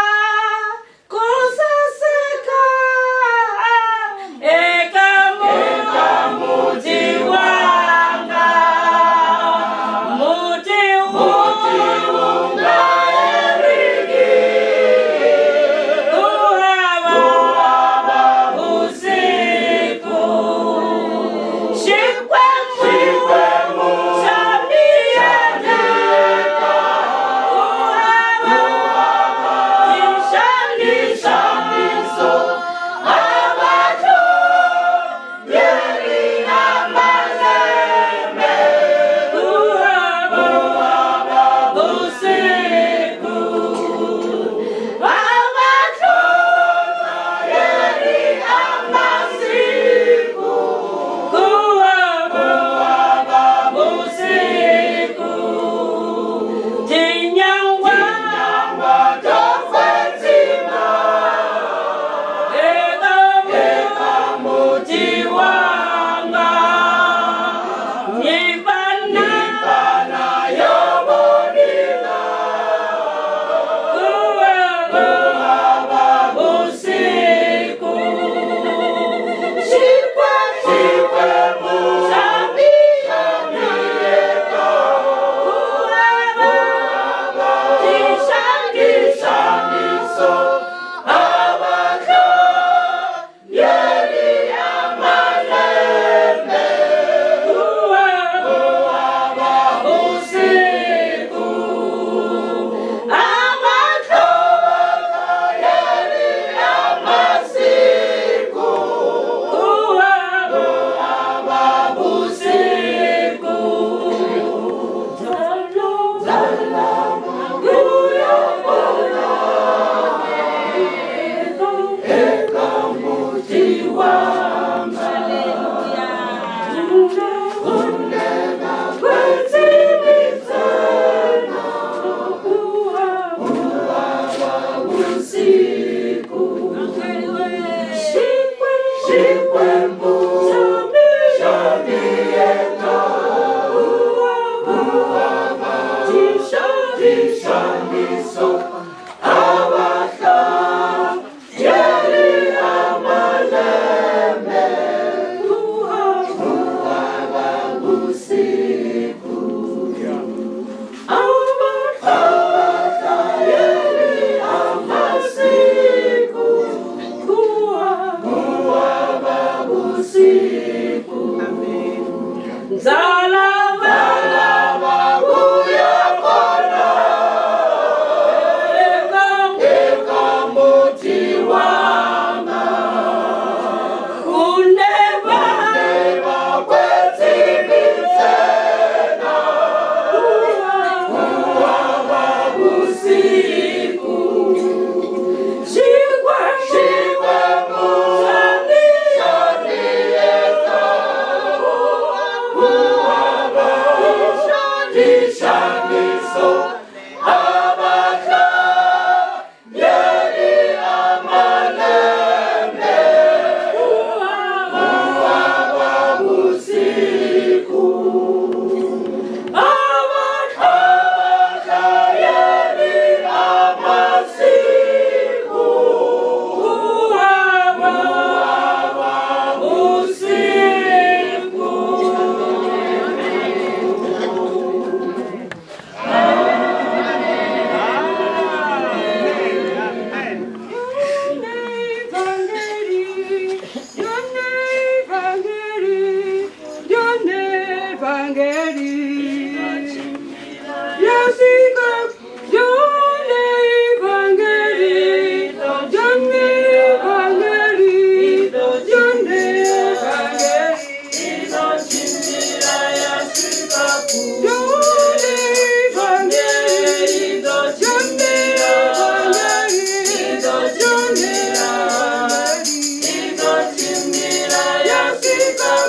[SPEAKER 6] kusaseka eka muti wanga muti ungaeriki kuhava usiku Xikwembu xa miyeta Tinyangwa eka muti wanga nyipana kuwaba usiku Xikwembu xa miyeta kuwaba tixangiso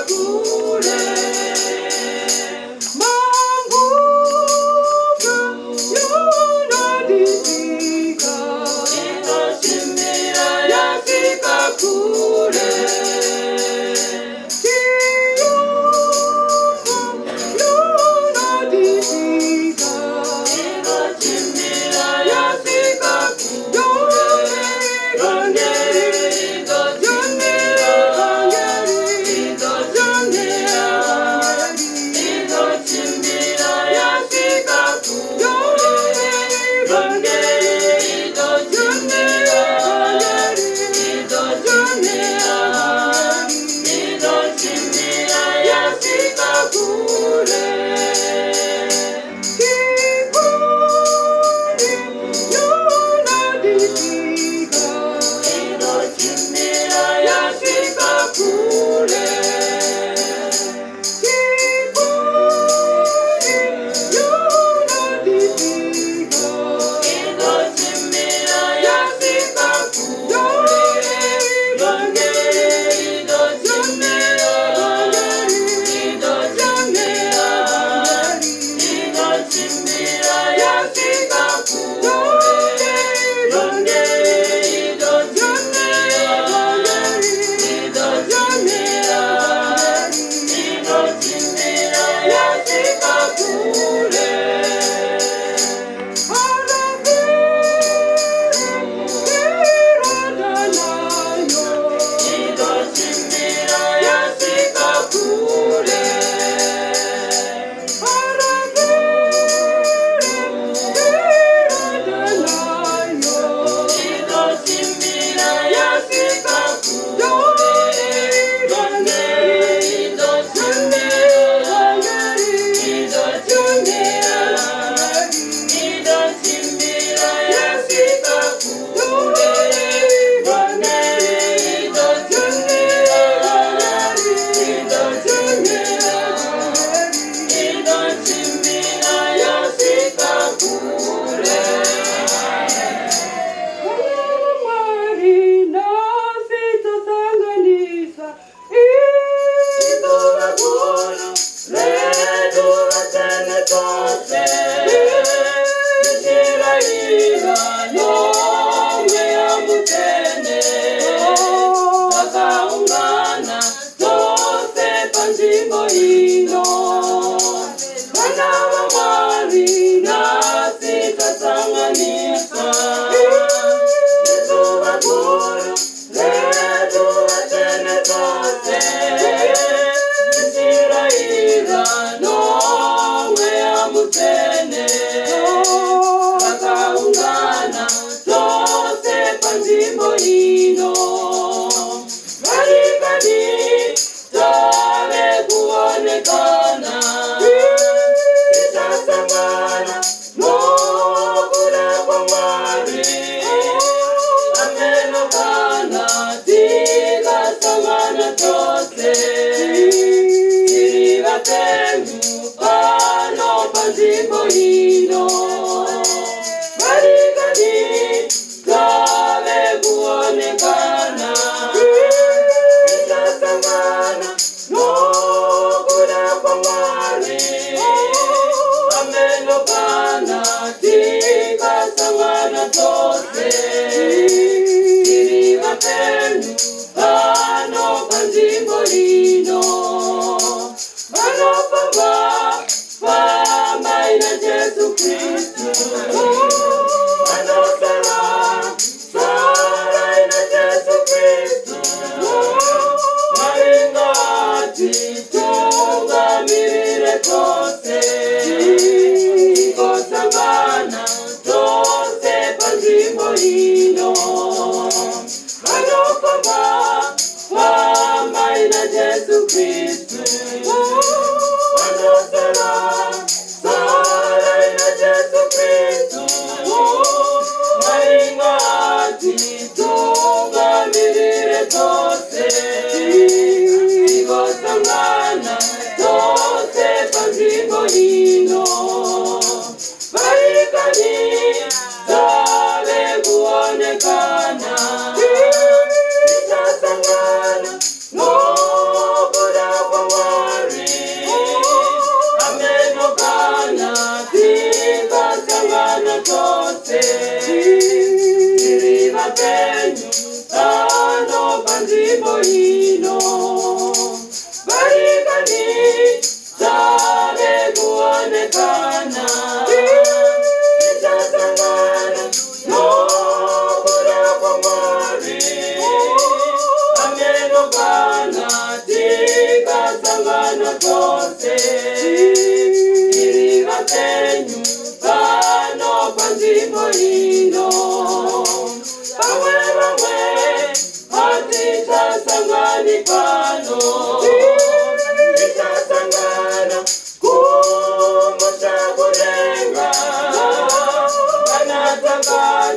[SPEAKER 3] Kure.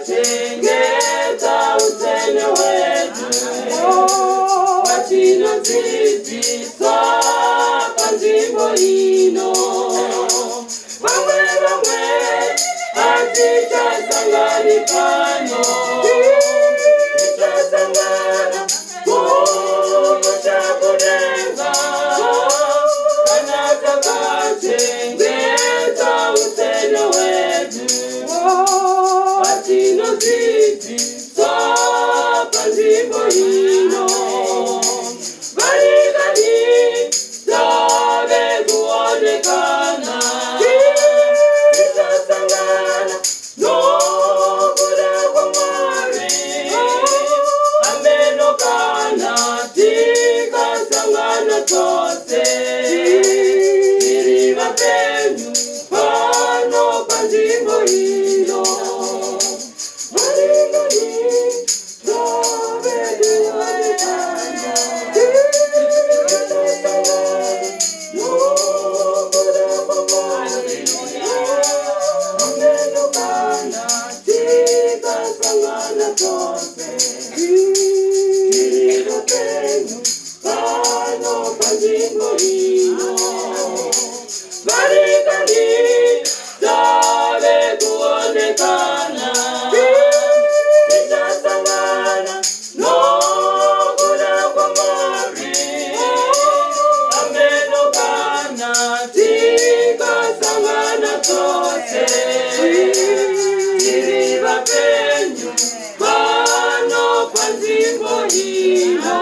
[SPEAKER 6] Takachengeta utsvene hwedu hwatinodzidziswa panzvimbo ino. Vamwe vamwe hatichasangani pano, tichasangana kumusha kudenga kana takachengeta utsvene hwedu hwatinodzidziswa panzvimbo ino. Varikani tave kuonekana, tichasangana nokuda kwaMwari. Ameno kana tikasangana tose tiri vapenyu pano panzvimbo ino. Varikani tave kuonekana, tichasangana nokuda kwaMwari. Ameno kana tikasangana tose tiri vapenyu pano panzvimbo ino. Varikani tave kuonekana, tichasangana nokuda kwaMwari. Ameno kana tikasangana tose tiri vapenyu pano panzvimbo ino.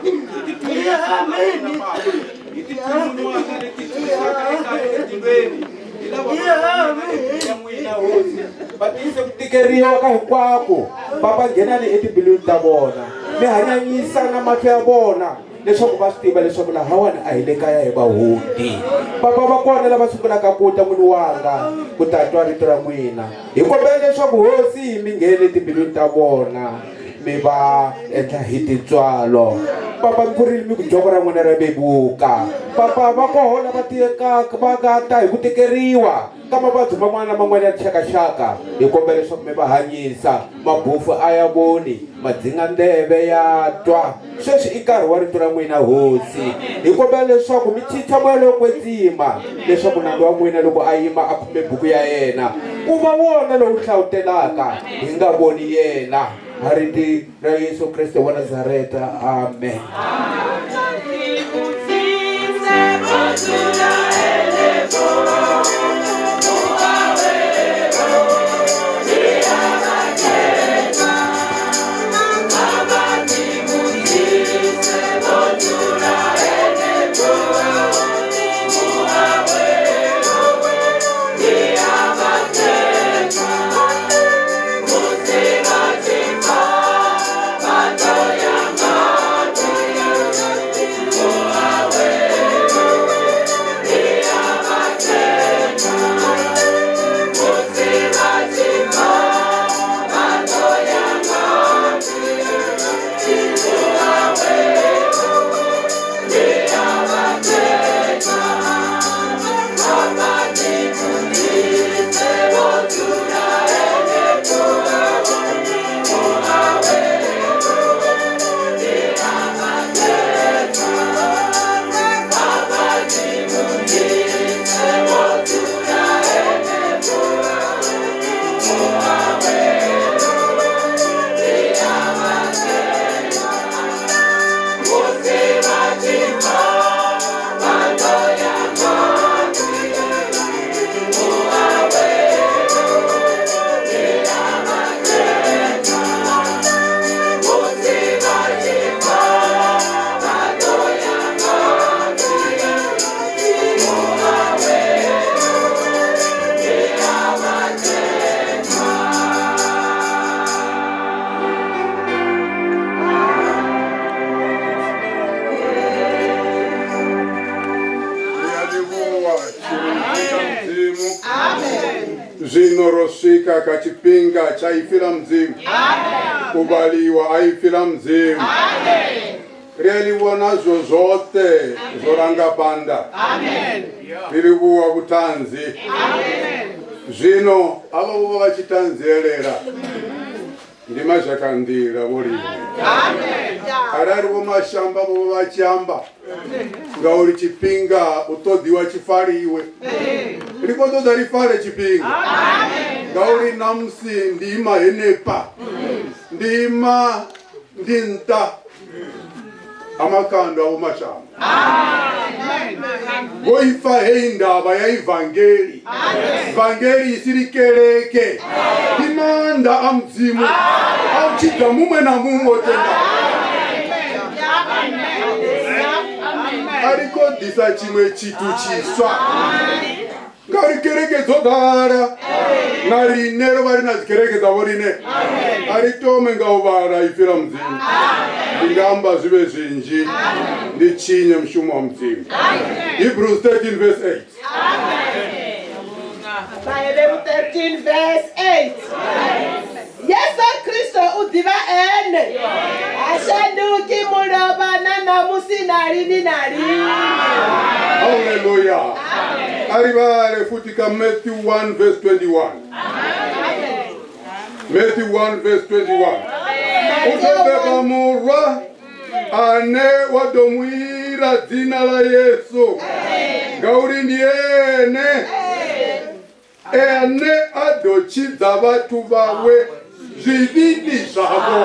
[SPEAKER 1] Hi tithunisa wena Papa. Hi tithununwaka leti tshunxaka ekaya etilweni. Hi lava va ya n'wina Hosi. Va tiyise ku tikeriwa ka hinkwako. Papa nghenani etimbilwini ta vona. Mi hanyanyisa na mahlo ya vona leswaku va swi tiva leswaku lahawani a hi le kaya hi vahundi. Papa va kona lava sungulaka ku ta n'wini wanga ku ta twa rito ra n'wina. Hi kombela leswaku Hosi mi nghene etimbilwini ta vona mi va endla hi tintswalo. Papa mi pfurile mi ku joko ra n'wina ra vevuka. Papa va koho lava tiyekaka va nga ta hi ku tikeriwa ka mavabyi man'wana na man'wana ya tixakaxaka. Hi kombela leswaku mi va hanyisa. Mabofu a ya voni, madzingandleve ya twa. Sweswi i nkarhi wa rito ra n'wina Hosi. Hi kombela leswaku mi chicha moya lowo kwetsima leswaku nandzu wa n'wina loko a yima a khume buku ya yena ku va wona lowu hlawutelaka hi nga voni yena. Ha riti ra Yesu Kreste wa Nazareta. Amen.
[SPEAKER 8] Zwino ro swika kha tshifhinga tsha ipfi ḽa Mudzimu, u vhaliwa ha ipfi ḽa Mudzimu. Ri a livhuwa nazwo zwoṱhe zwo ranga phanḓa, ri livhuwa vhuṱanzi. Zwino havha vho vha vha tshi ṱanzielela ndi mazhakanḓila vho lini. Arali vho mashamba vho vha vha tshi amba ngauri tshifhinga u ṱoḓiwa tshi faliwe, ri khou ṱoḓa ri fale tshifhinga ngauri namusi ndi ima henefha, ndi ima ndi nṱha ha makando a vho mashamba. Vho ipfa heyi ndavha ya ivangeli, vangeli isiri keleke, ndi maanḓa a Mudzimu a u tshidza muṅwe na muṅwe o tendaho. A ri khou ḓisa tshiṅwe tshithu tshiswa ngauri kereke dzo ḓala na riṋe ro vha ri na dzikereke dza vho riṋe. A ri tome nga u vhala ipfi ḽa Mudzimu. Ndi nga amba zwi vhe zwinzhi ndi tshinye mushumo wa Mudzimu. Hebrews 13 verse 8.
[SPEAKER 3] Vhaheberu 13 verse 8. Yesu Kristo u ḓivha ene, ha shanduki mulovha na ṋamusi na lini na lini.
[SPEAKER 8] Haleluya. A ri vhale futhi ka Matthew 1 verse 21. Matthew 1 verse 21. U ḓo beba murwa ane wa ḓo mu ira dzina ḽa Yesu, ngauri ndi ene ene a ḓo tshidza vhathu vhawe zwivhini zwavho.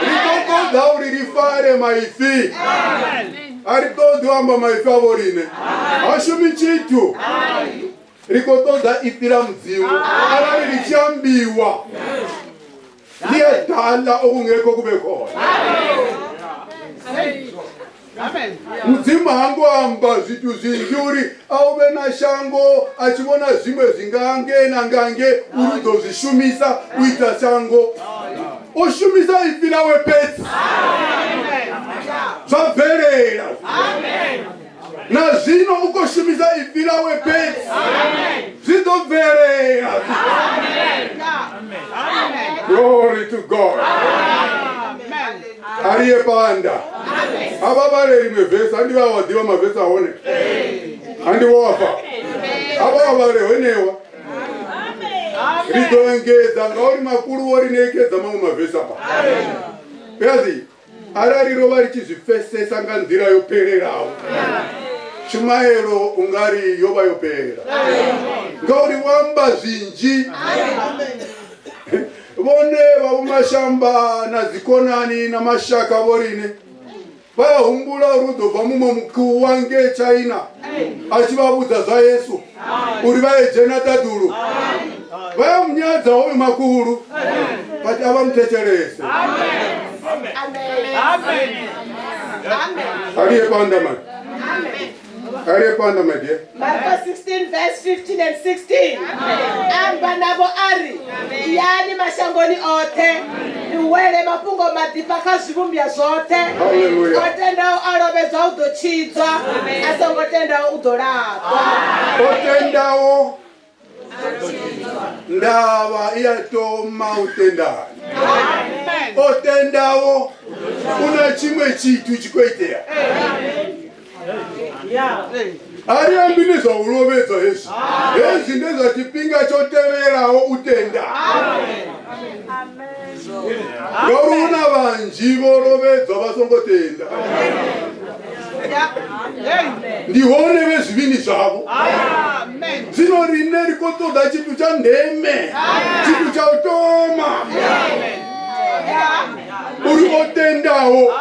[SPEAKER 8] Ri ḓo ṱoḓa uri ri fare maipfi, a ri ṱoḓi u amba maipfi a vho riṋe, ha shumi tshithu. Ri khou ṱoḓa ipfi ḽa Mudzimu arali ri tshi ambiwa liyadala okungekho kube khona. Mudzimu hangoamba zwithu zwinzhi uri a u vhe na shango a tshi vhona zwiṅwe zwi nga nge na nga nge uri u ḓo zwi shumisa u ita shango. O shumisa ipfi ḽawe fhedzi zwa bvelela. Na zwino u khou shumisa ipfi ḽawe fhedzi zwi ḓo bvelela. Glory to God. Ariye panda. A vha vhale rimwe vhesi handi vha wa ḓivha mavhesi a hone. Handi wo fa. A vha vhale honewa. Ri ḓo engedza ngauri makulu wo ri nekedza maṅwe mavhesi afha. Yazi arali ro vha ri tshi zwi pfesesa nga nḓila yo fhelelaho tshumaelo u nga ri yo vha yo fhela ngauri wo amba zwinzhi vhone vha vhomashamba na dzikonani na mashaka vho rine vha ya humbula uri u ḓo bva muṅwe mukhuwa ngei China a tshi vha vhudza zwa Yesu uri vha ye dzhena ṱaḓulu vha ya munyadza hoyu makhulu but a vha mu thetshelese ariye panda mani ariye panda my dear
[SPEAKER 3] Marko 16 verse 15 and 16. Amba navho a ri, Iyani mashangoni oṱhe, ni wele mafhungo maḓifha kha zwivhumbwa zwoṱhe.
[SPEAKER 8] Hallelujah.
[SPEAKER 3] O tendaho a lovhedzwa u ḓo tshidzwa, a songo tendaho u ḓo laṱwa.
[SPEAKER 8] O tendaho ndavha i a toma u tendana. O tendaho u na tshiṅwe tshithu tshi khou itea. A ri ambi ndi zwa u lovhedzwa hezwi. Hezwi ndi zwa tshifhinga tsho tevhelaho u tenda. Ngauri hu na vhanzhi vho lovhedzwa vha songo tenda. Ndi hone vhe zwivhini zwavho. Zwino riṋe ri khou ṱoḓa tshithu tsha ndeme, tshithu tsha u thoma. Uri o tendaho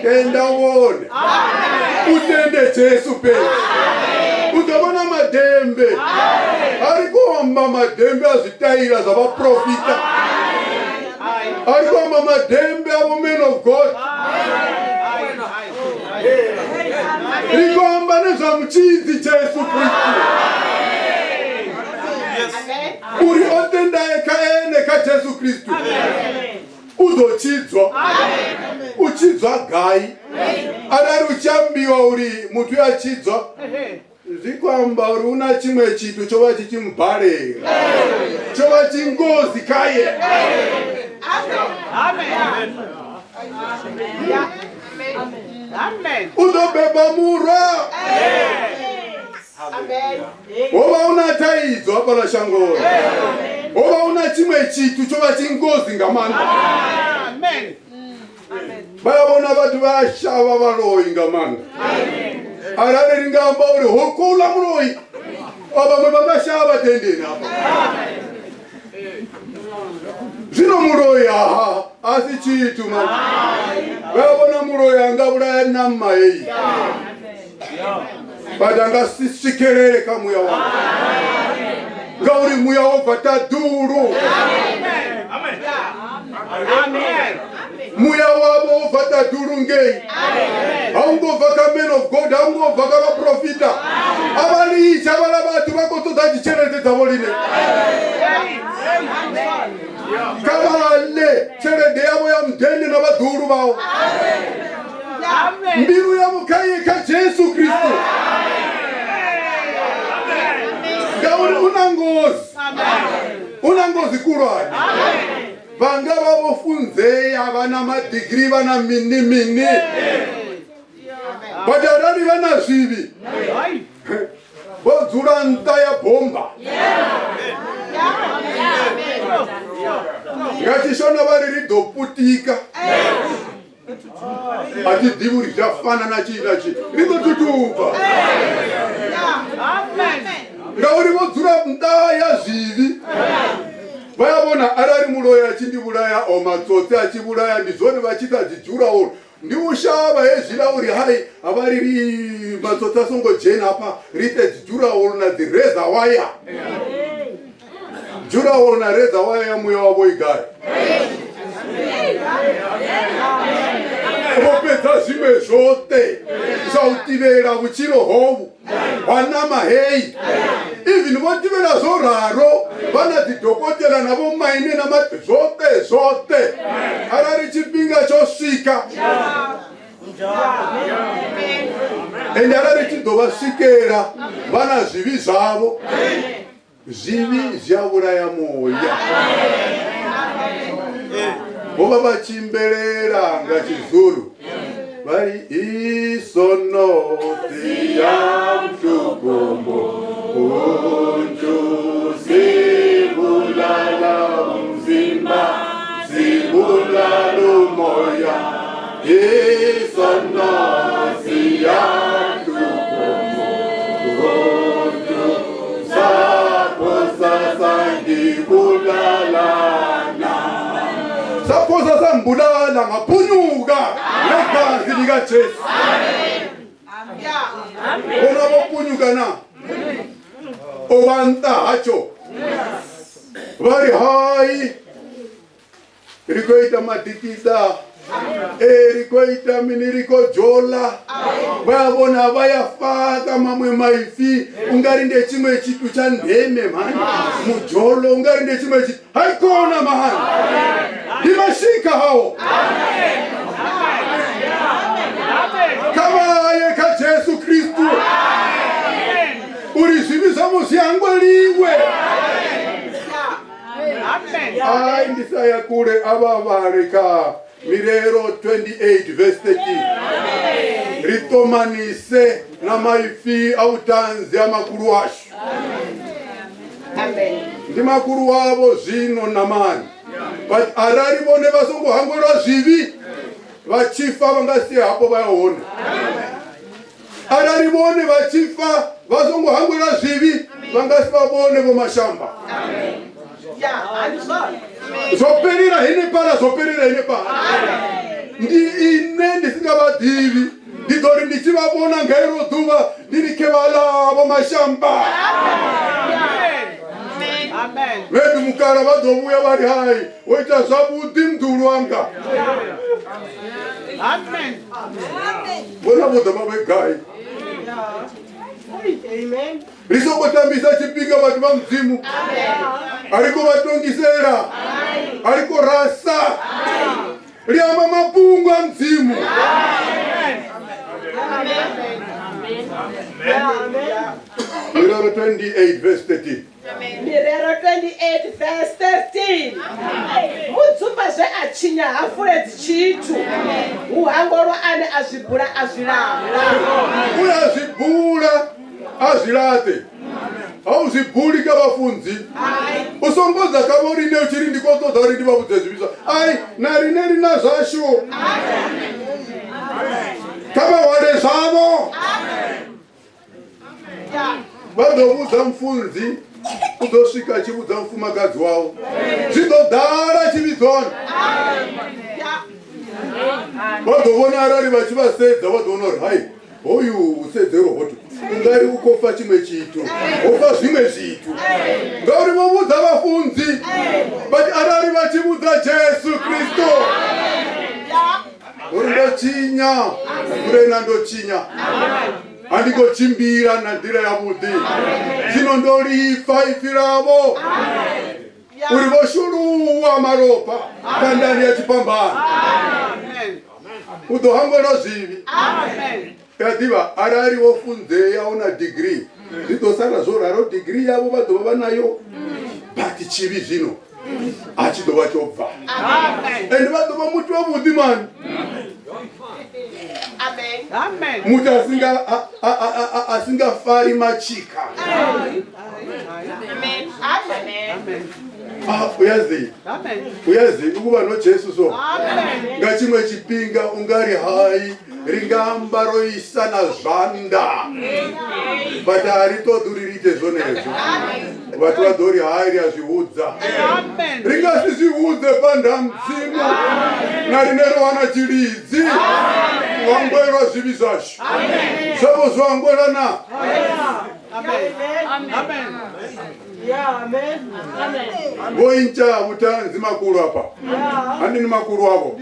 [SPEAKER 8] tenda vhone u tende Jesu fhedzi u ḓo vhona madembe a ri khou amba madembe a zwitaila zwa vhaprofita a ri khou amba madembe a vho man of God ri khou amba nezwa mutshidzi Jesu Kristu uri o tendae kha ene kha Jesu Kristu u ḓo tshidzwa u tshidzwa gai arali u tshi ambiwa uri muthu ya tshidzwa zwi khou amba uri hu na tshiṅwe tshithu tsho vha tshi tshi mubalela tsho vha tshi ngozi khaye u ḓo beba murwa ho vha hu na thaidzo hafhaḽa shangoni ho vha hu na tshiṅwe tshithu tsho vha tshi ngozi nga maanḓa vha ya vhona vhathu vha a shavha vhaloi nga maanḓa arali ri nga amba uri ho kouḽa muloi o vhaṅwe vha nga shavha dendeni hafha zwino muloi aha a si tshithu ma vha vhona muloi a nga vhulaya ṋama heyi but a nga si swikelele kha muya wa ngauri muya wo bva ṱaḓulu muya wavho wo bva ṱaḓulu ngei a u ngo bva kha man of god a u ngo bva kha vhaprofita a vha litsha vhala vhathu vha khou ṱoḓa dzitshelede dzavho line kha vha ḽe tshelede yavho ya mudende na vhaḓuhulu vhavho mbilu yavho kha ye kha jesu kristu ngauri u na ngozi u na ngozi khulwane vha nga vha vho funzea vha na madigiri vha na mini mini but arali vha na zwivhi vho dzula nṱha ya bomba nga tshishona vha ri ri ḓo putika a thi ḓivhi uri zwi a fana na tshii na tshii ri ḓo thuthuba ngauri vho dzula nṱha ya zwivhi vha ya vhona arali muloi a tshi ndi vhulaya o matsotsi a tshi vhulaya ndi zwone vha tshi ita dzi dzhuraolo ndi u shavha hezwiḽa uri hai a vha ri ri matsotsi a songo dzhena hafha ri ite dzi dzhuraolo na dzi reza waya dzhuraolo na reza waya ya muya wavho i gai Vho fhedza zwiṅwe zwoṱhe zwa u tivhela vhutshilo hovhu hwa ṋama heyi. Even vho tivhela zwo ralo vha na dzidokotela na vhomaine na ma zwoṱhe zwoṱhe. Arali tshifhinga tsho swika ende arali tshi ḓo vha swikela vha na zwivhi zwavho zwivhi zwi a vhulaya muya vho vha vha tshi imbelela nga tshizulu vha ri isonosi ya mtukumbu untu sibulala umzimba sibulala umoya isonosi ya mtukumbu untu saphosasangikulalana saphosa sangibulala ngaphunyuka ngegazi likajesu bona bophunyuka na obanta hacho vha ri hai ri khou ita madikita e ri khou ita mini ri khou dzhola vha vhona vha ya faka mamwe maipfi ungari nde chimwe chithu tsha ndeme mhani mujolo ungari nde chimwe chithu haikona mahani ndi mashika hawo kha vhaye kha Jesu Kristu uri zwivhi zwavho zwi hangweliwe Ai ndisaya kule ava vhale kha Mirero 28 verse 13 ri ṱomanise na maipfi a vhutanzi a makulu ashu ndi makulu wavho zwino namani but arali vhone vha songo hangwelwa zwivhi vha tshi fa vha nga si hafho vha ya hone arali vhone vha tshi fa vha songo hangwelwa zwivhi vha nga si vha vhone vho mashamba zwo fhelela henefhala zwo fhelela henefhala ndi ine ndi si nga vha ḓivhi ndi ḓo ri ndi tshi vha vhona nga ilo ḓuvha ndi ri khe vhaḽa vho mashamba maybe mukala vha ḓo vhuya vha ri hai wo ita zwavhuḓi mnḓulu wanga vhona vho ḓo vha vhe gai ri songo tambisa tshifhinga vhathu vha mudzimu a ri khou vha tongisela a ri khou rasa ri amba mafhungo a mudzimu Mirero 28 verse 13
[SPEAKER 3] Mirero 28 verse 13 Mudzumba zwe a tshinya ha fuledzi tshithu hu hangolwa ane a zwi bula a zwi laṱa.
[SPEAKER 8] U a zwi bula a zwi laṱe ha u zwi buli kha vhafunzi u songo ḓa kha vho riṋe u tshi ri ndi khou ṱoḓa uri ndi vha vhudze zwivhi zwa ai na riṋe ri na zwashu kha vha hwale zwavho vha ḓo vhudza mufunzi u ḓo swika a tshi vhudza mufumakadzi wawe zwi ḓo ḓala tshivhidzoni vha ḓo vhona arali vha tshi vha sedza vha ḓo vhona uri hai hoyu usedzero hoto ungari u khou fa tshiṅwe tshithu ho fa zwiṅwe zwithu ngauri vho vhudza vhafunzi but arali vha tshi vhudza jesu kristo uri ndo tshinya murena ndo tshinya a ndi khou tshimbila na nḓila yavhuḓi zwino ndo lipfa ipfi lavho uri vho shuluwa malofha khandani ya tshifhambano u ḓo hangwelwa zwivhi ya ḓivha arali wo funzea u na degree zwi ḓo sala zwo ralo degree yavho vha ḓo vha vha nayo but tshivhi zwino a tshi ḓo vha tsho bva and vha ḓo vha muthu wavhuḓi mani muthu a singa fari matshika Ah, uyazi uyazi ukuba nojesu so nga tshiṅwe tshifhinga u nga ri hai ri nga amba ro isa na zwanḓa but a ri ṱoḓi uri ri ite zwonezwo vhathu vha ḓo ri hai ri a zwi hudza ri nga si zwi hudze phanḓa ha mudzimu na riṋe ro wana tshilidzi u hangwelwa zwivhi zwashu zwavho zwo hangwelwa na Amen. Vho intsha vhutanzi makulu afha. Handi ni makulu avho.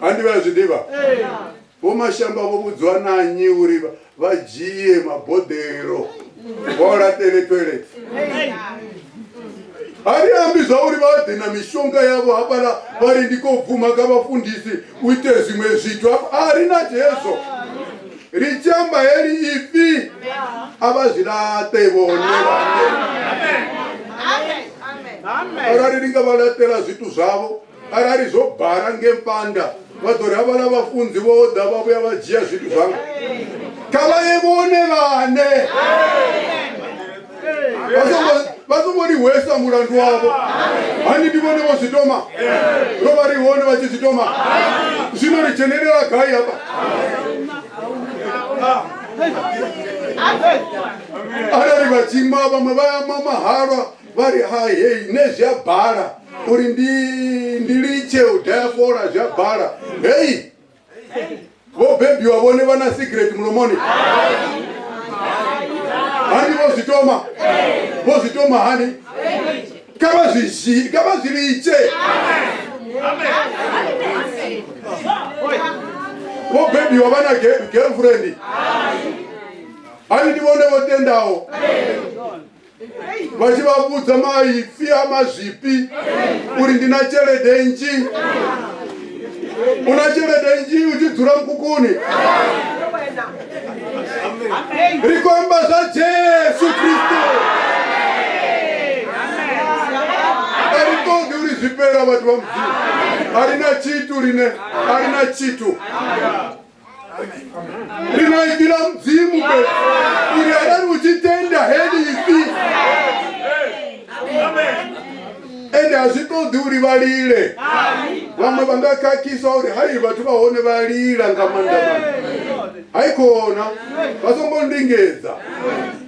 [SPEAKER 8] Handi vha zwi ḓivha. Vho Mashamba vho vhudziwa na nnyi uri vha dzhie maboḓelo vha laṱele toilet. A ri ambi zwa uri vha ḓe na mishonga yavho hafhaḽa vha ri ndi khou bvuma kha vhafundisi u ite zwiṅwe zwithu hafha. A ri na hezwo. Ri tshi amba heli ipfi a vha zwi laṱe vhone vhaṋe. Arali ri nga vha laṱela zwithu zwavho arali zwo bara nge mpanda vha ḓo ri havhaḽa vhafunzi vho ḓa vha vhuya vha dzhia zwithu zwanga kha vha ye vhone vhane vha songo ri hwesa mulandu wavho hani ndi vhone vho zwi toma ro vha ri hone vha tshi zwi toma zwino ri dzhenelela gai hafha arali vha tshima vhaṅwe vha ya mama halwa vha ri hai hei nṋe zwi a bala uri ndi ndi litshe u daya fola zwi a bala hei vho bebiwa vhone vha na cigarette mulomoni hani vho zwi toma vho zwi toma hani kha vha zwi zhi kha vha zwi litshe vho bebiwa vha na girlfriend hani ndi vhone vho tendaho vha tshi vha vhudza maipfi a mazwifhi uri ndi na tshelede nnzhi u na tshelede nnzhi u tshi dzula mukukuni ri khou amba zwa jesu kristo a ri ṱoḓi uri zwi fhela vhathu vha mudzimu a ri na tshithu rine a ri na tshithu ri na ipfi ḽa mudzimu fhedzi uri arali u tshi tenda heli ipfi ende a zwi ṱoḓi uri vha lile vhaṅwe vha nga khakhisa uri hai vhathu vha hone vha lila nga maanḓa maanḓa hai khona vha songo ndingedza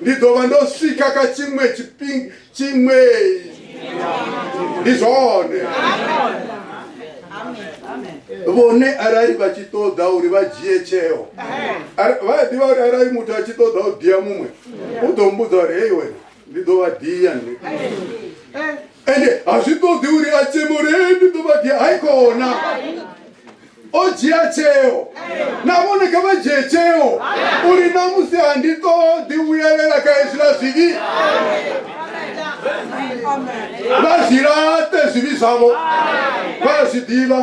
[SPEAKER 8] ndi ḓo vha ndo swika kha tshiṅwe tshifhinga tshiṅwe ndi zwone vhone arali vha tshi ṱoḓa uri vha dzhie tsheo vha a ḓivha uri arali muthu a tshi ṱoḓa u dia muṅwe u ḓo mbudza uri hei wena ndi ḓo vha dia nṋe ende a zwi ṱoḓi uri a tseme uri hei ndi ḓo vha dia hai kona o dzhia tsheo na vhone kha vha dzhie tsheo uri namusi a ndi ṱoḓi vhuyelela kha hezwiḽa zwivhi vha zwi laṱe zwivhi zwavho vha a zwi ḓivha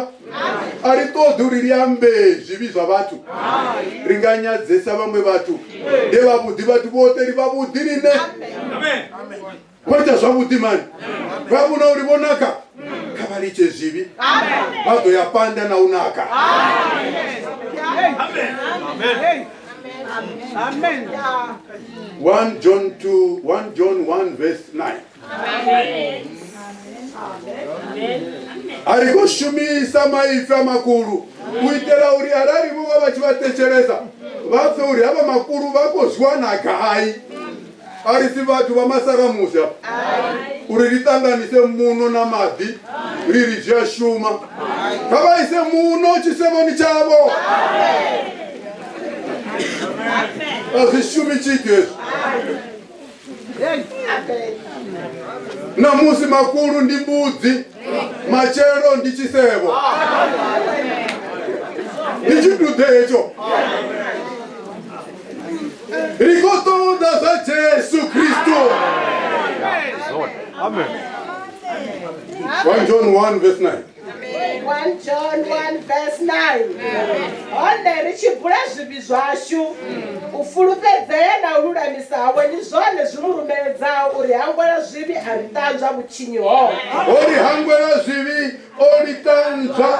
[SPEAKER 8] a ri ṱoḓi uri ri ambe zwivhi zwa vhathu ri nga nyadzesa vhaṅwe vhathu ndi vhavhuḓi vhathu vhoṱhe ri vhavhuḓi rine vho ita zwavhuḓi mani vha vhona uri vho naka kha vha litshe zwivhi vha ḓo ya panda na u naka
[SPEAKER 3] Amen.
[SPEAKER 8] 1 John 2 1 John 1 verse 9 a ri khou shumisa maipfi a makulu u itela uri arali vho vha vha tshi vha thetshelesa vha pfe uri havha makulu vha khou zwi wana gai a ri si vhathu vha masaramusi afha uri ri ṱanganise muno na maḓi ri ri zwi a shuma kha vha ise muno tshisevhoni tshavho a zwi shumi tshithu hezwi namusi makulu ndi mbudzi matshelo ndi tshisevho ndi tshiduḓe hetsho ri khou ṱoḓa zwa jesu kristo
[SPEAKER 2] Amen.
[SPEAKER 8] 1 John 1 verse 9
[SPEAKER 3] 1 John 1 verse 9 hone ri tshi bula zwivhi zwashu u fulufhedzea na u lulamisa hawe ndi zwone zwi mu rumeledzaho uri hangwela zwivhi a ri ṱanzwa vhutshinyi hoṱhe
[SPEAKER 8] o ri hangwela zwivhi o ri ṱanzwa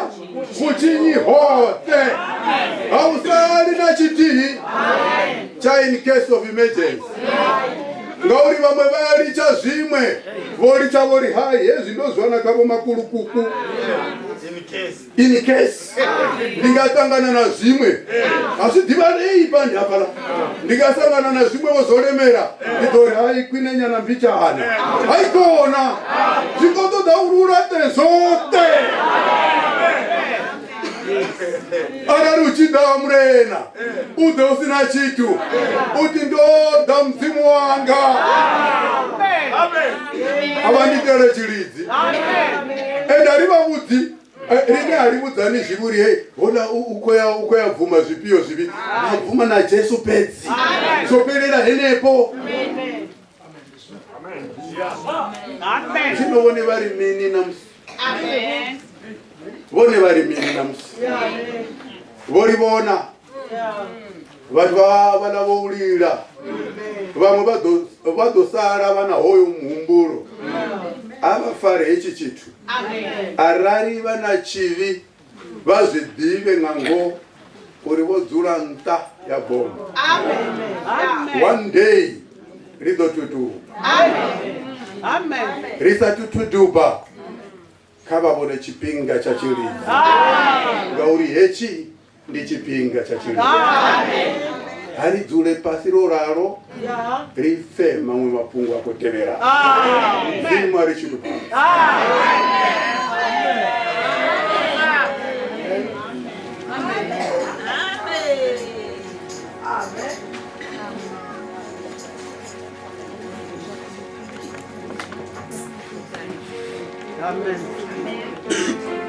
[SPEAKER 8] vhutshinyi hoṱhe a u sali na tshithihi tsha in case of emergency ngauri vhaṅwe vha a litsha zwiṅwe vho litsha vho ri hai hezwi ndo zwi wana kha vhomakulukuku in case ndi nga ṱangana na zwiṅwe a zwi ḓivhalei pandi hafhaḽa ndi nga sangana na zwiṅwe vho zwo lemela ndi ḓo ri hai khwine nyana mbitshana hai kona zwi khou ṱoḓa uri u laṱe zwoṱhe Arali u tshi ḓa murena u ḓe u si na tshithu u ti ndo ḓa mudzimu wanga a vha ndi itele tshilidzi ende a ri vha vhudzi rine a ri vhudzani zwivhi uri hei hona u khou ya u khou ya bvuma zwifhio zwivhi na bvuma na Jesu fhedzi zwo fhelela henefho. Zwino vhone vha ri mini namusi? Vhone vha ri mini namusi? Vho ri vhona vhathu vha vhala vho lila vhaṅwe vha ḓo vha ḓo sala vha na hoyo muhumbulo a vha fare hetshi tshithu arali vha na tshivhi vha zwi ḓivhe nga ngoho uri vho dzula nṱha ya bomo one day ri ḓo tutuba ri sa tutuduba kha vha vhone tshifhinga tsha tshilidzi ngauri hetshi ndi tshifhinga tsha tshilidzi ha ri dzule fhasi ro ralo ri pfe maṅwe mafhungo a khou tevhela mudzimu a ri tshilufhadza.
[SPEAKER 5] Amen.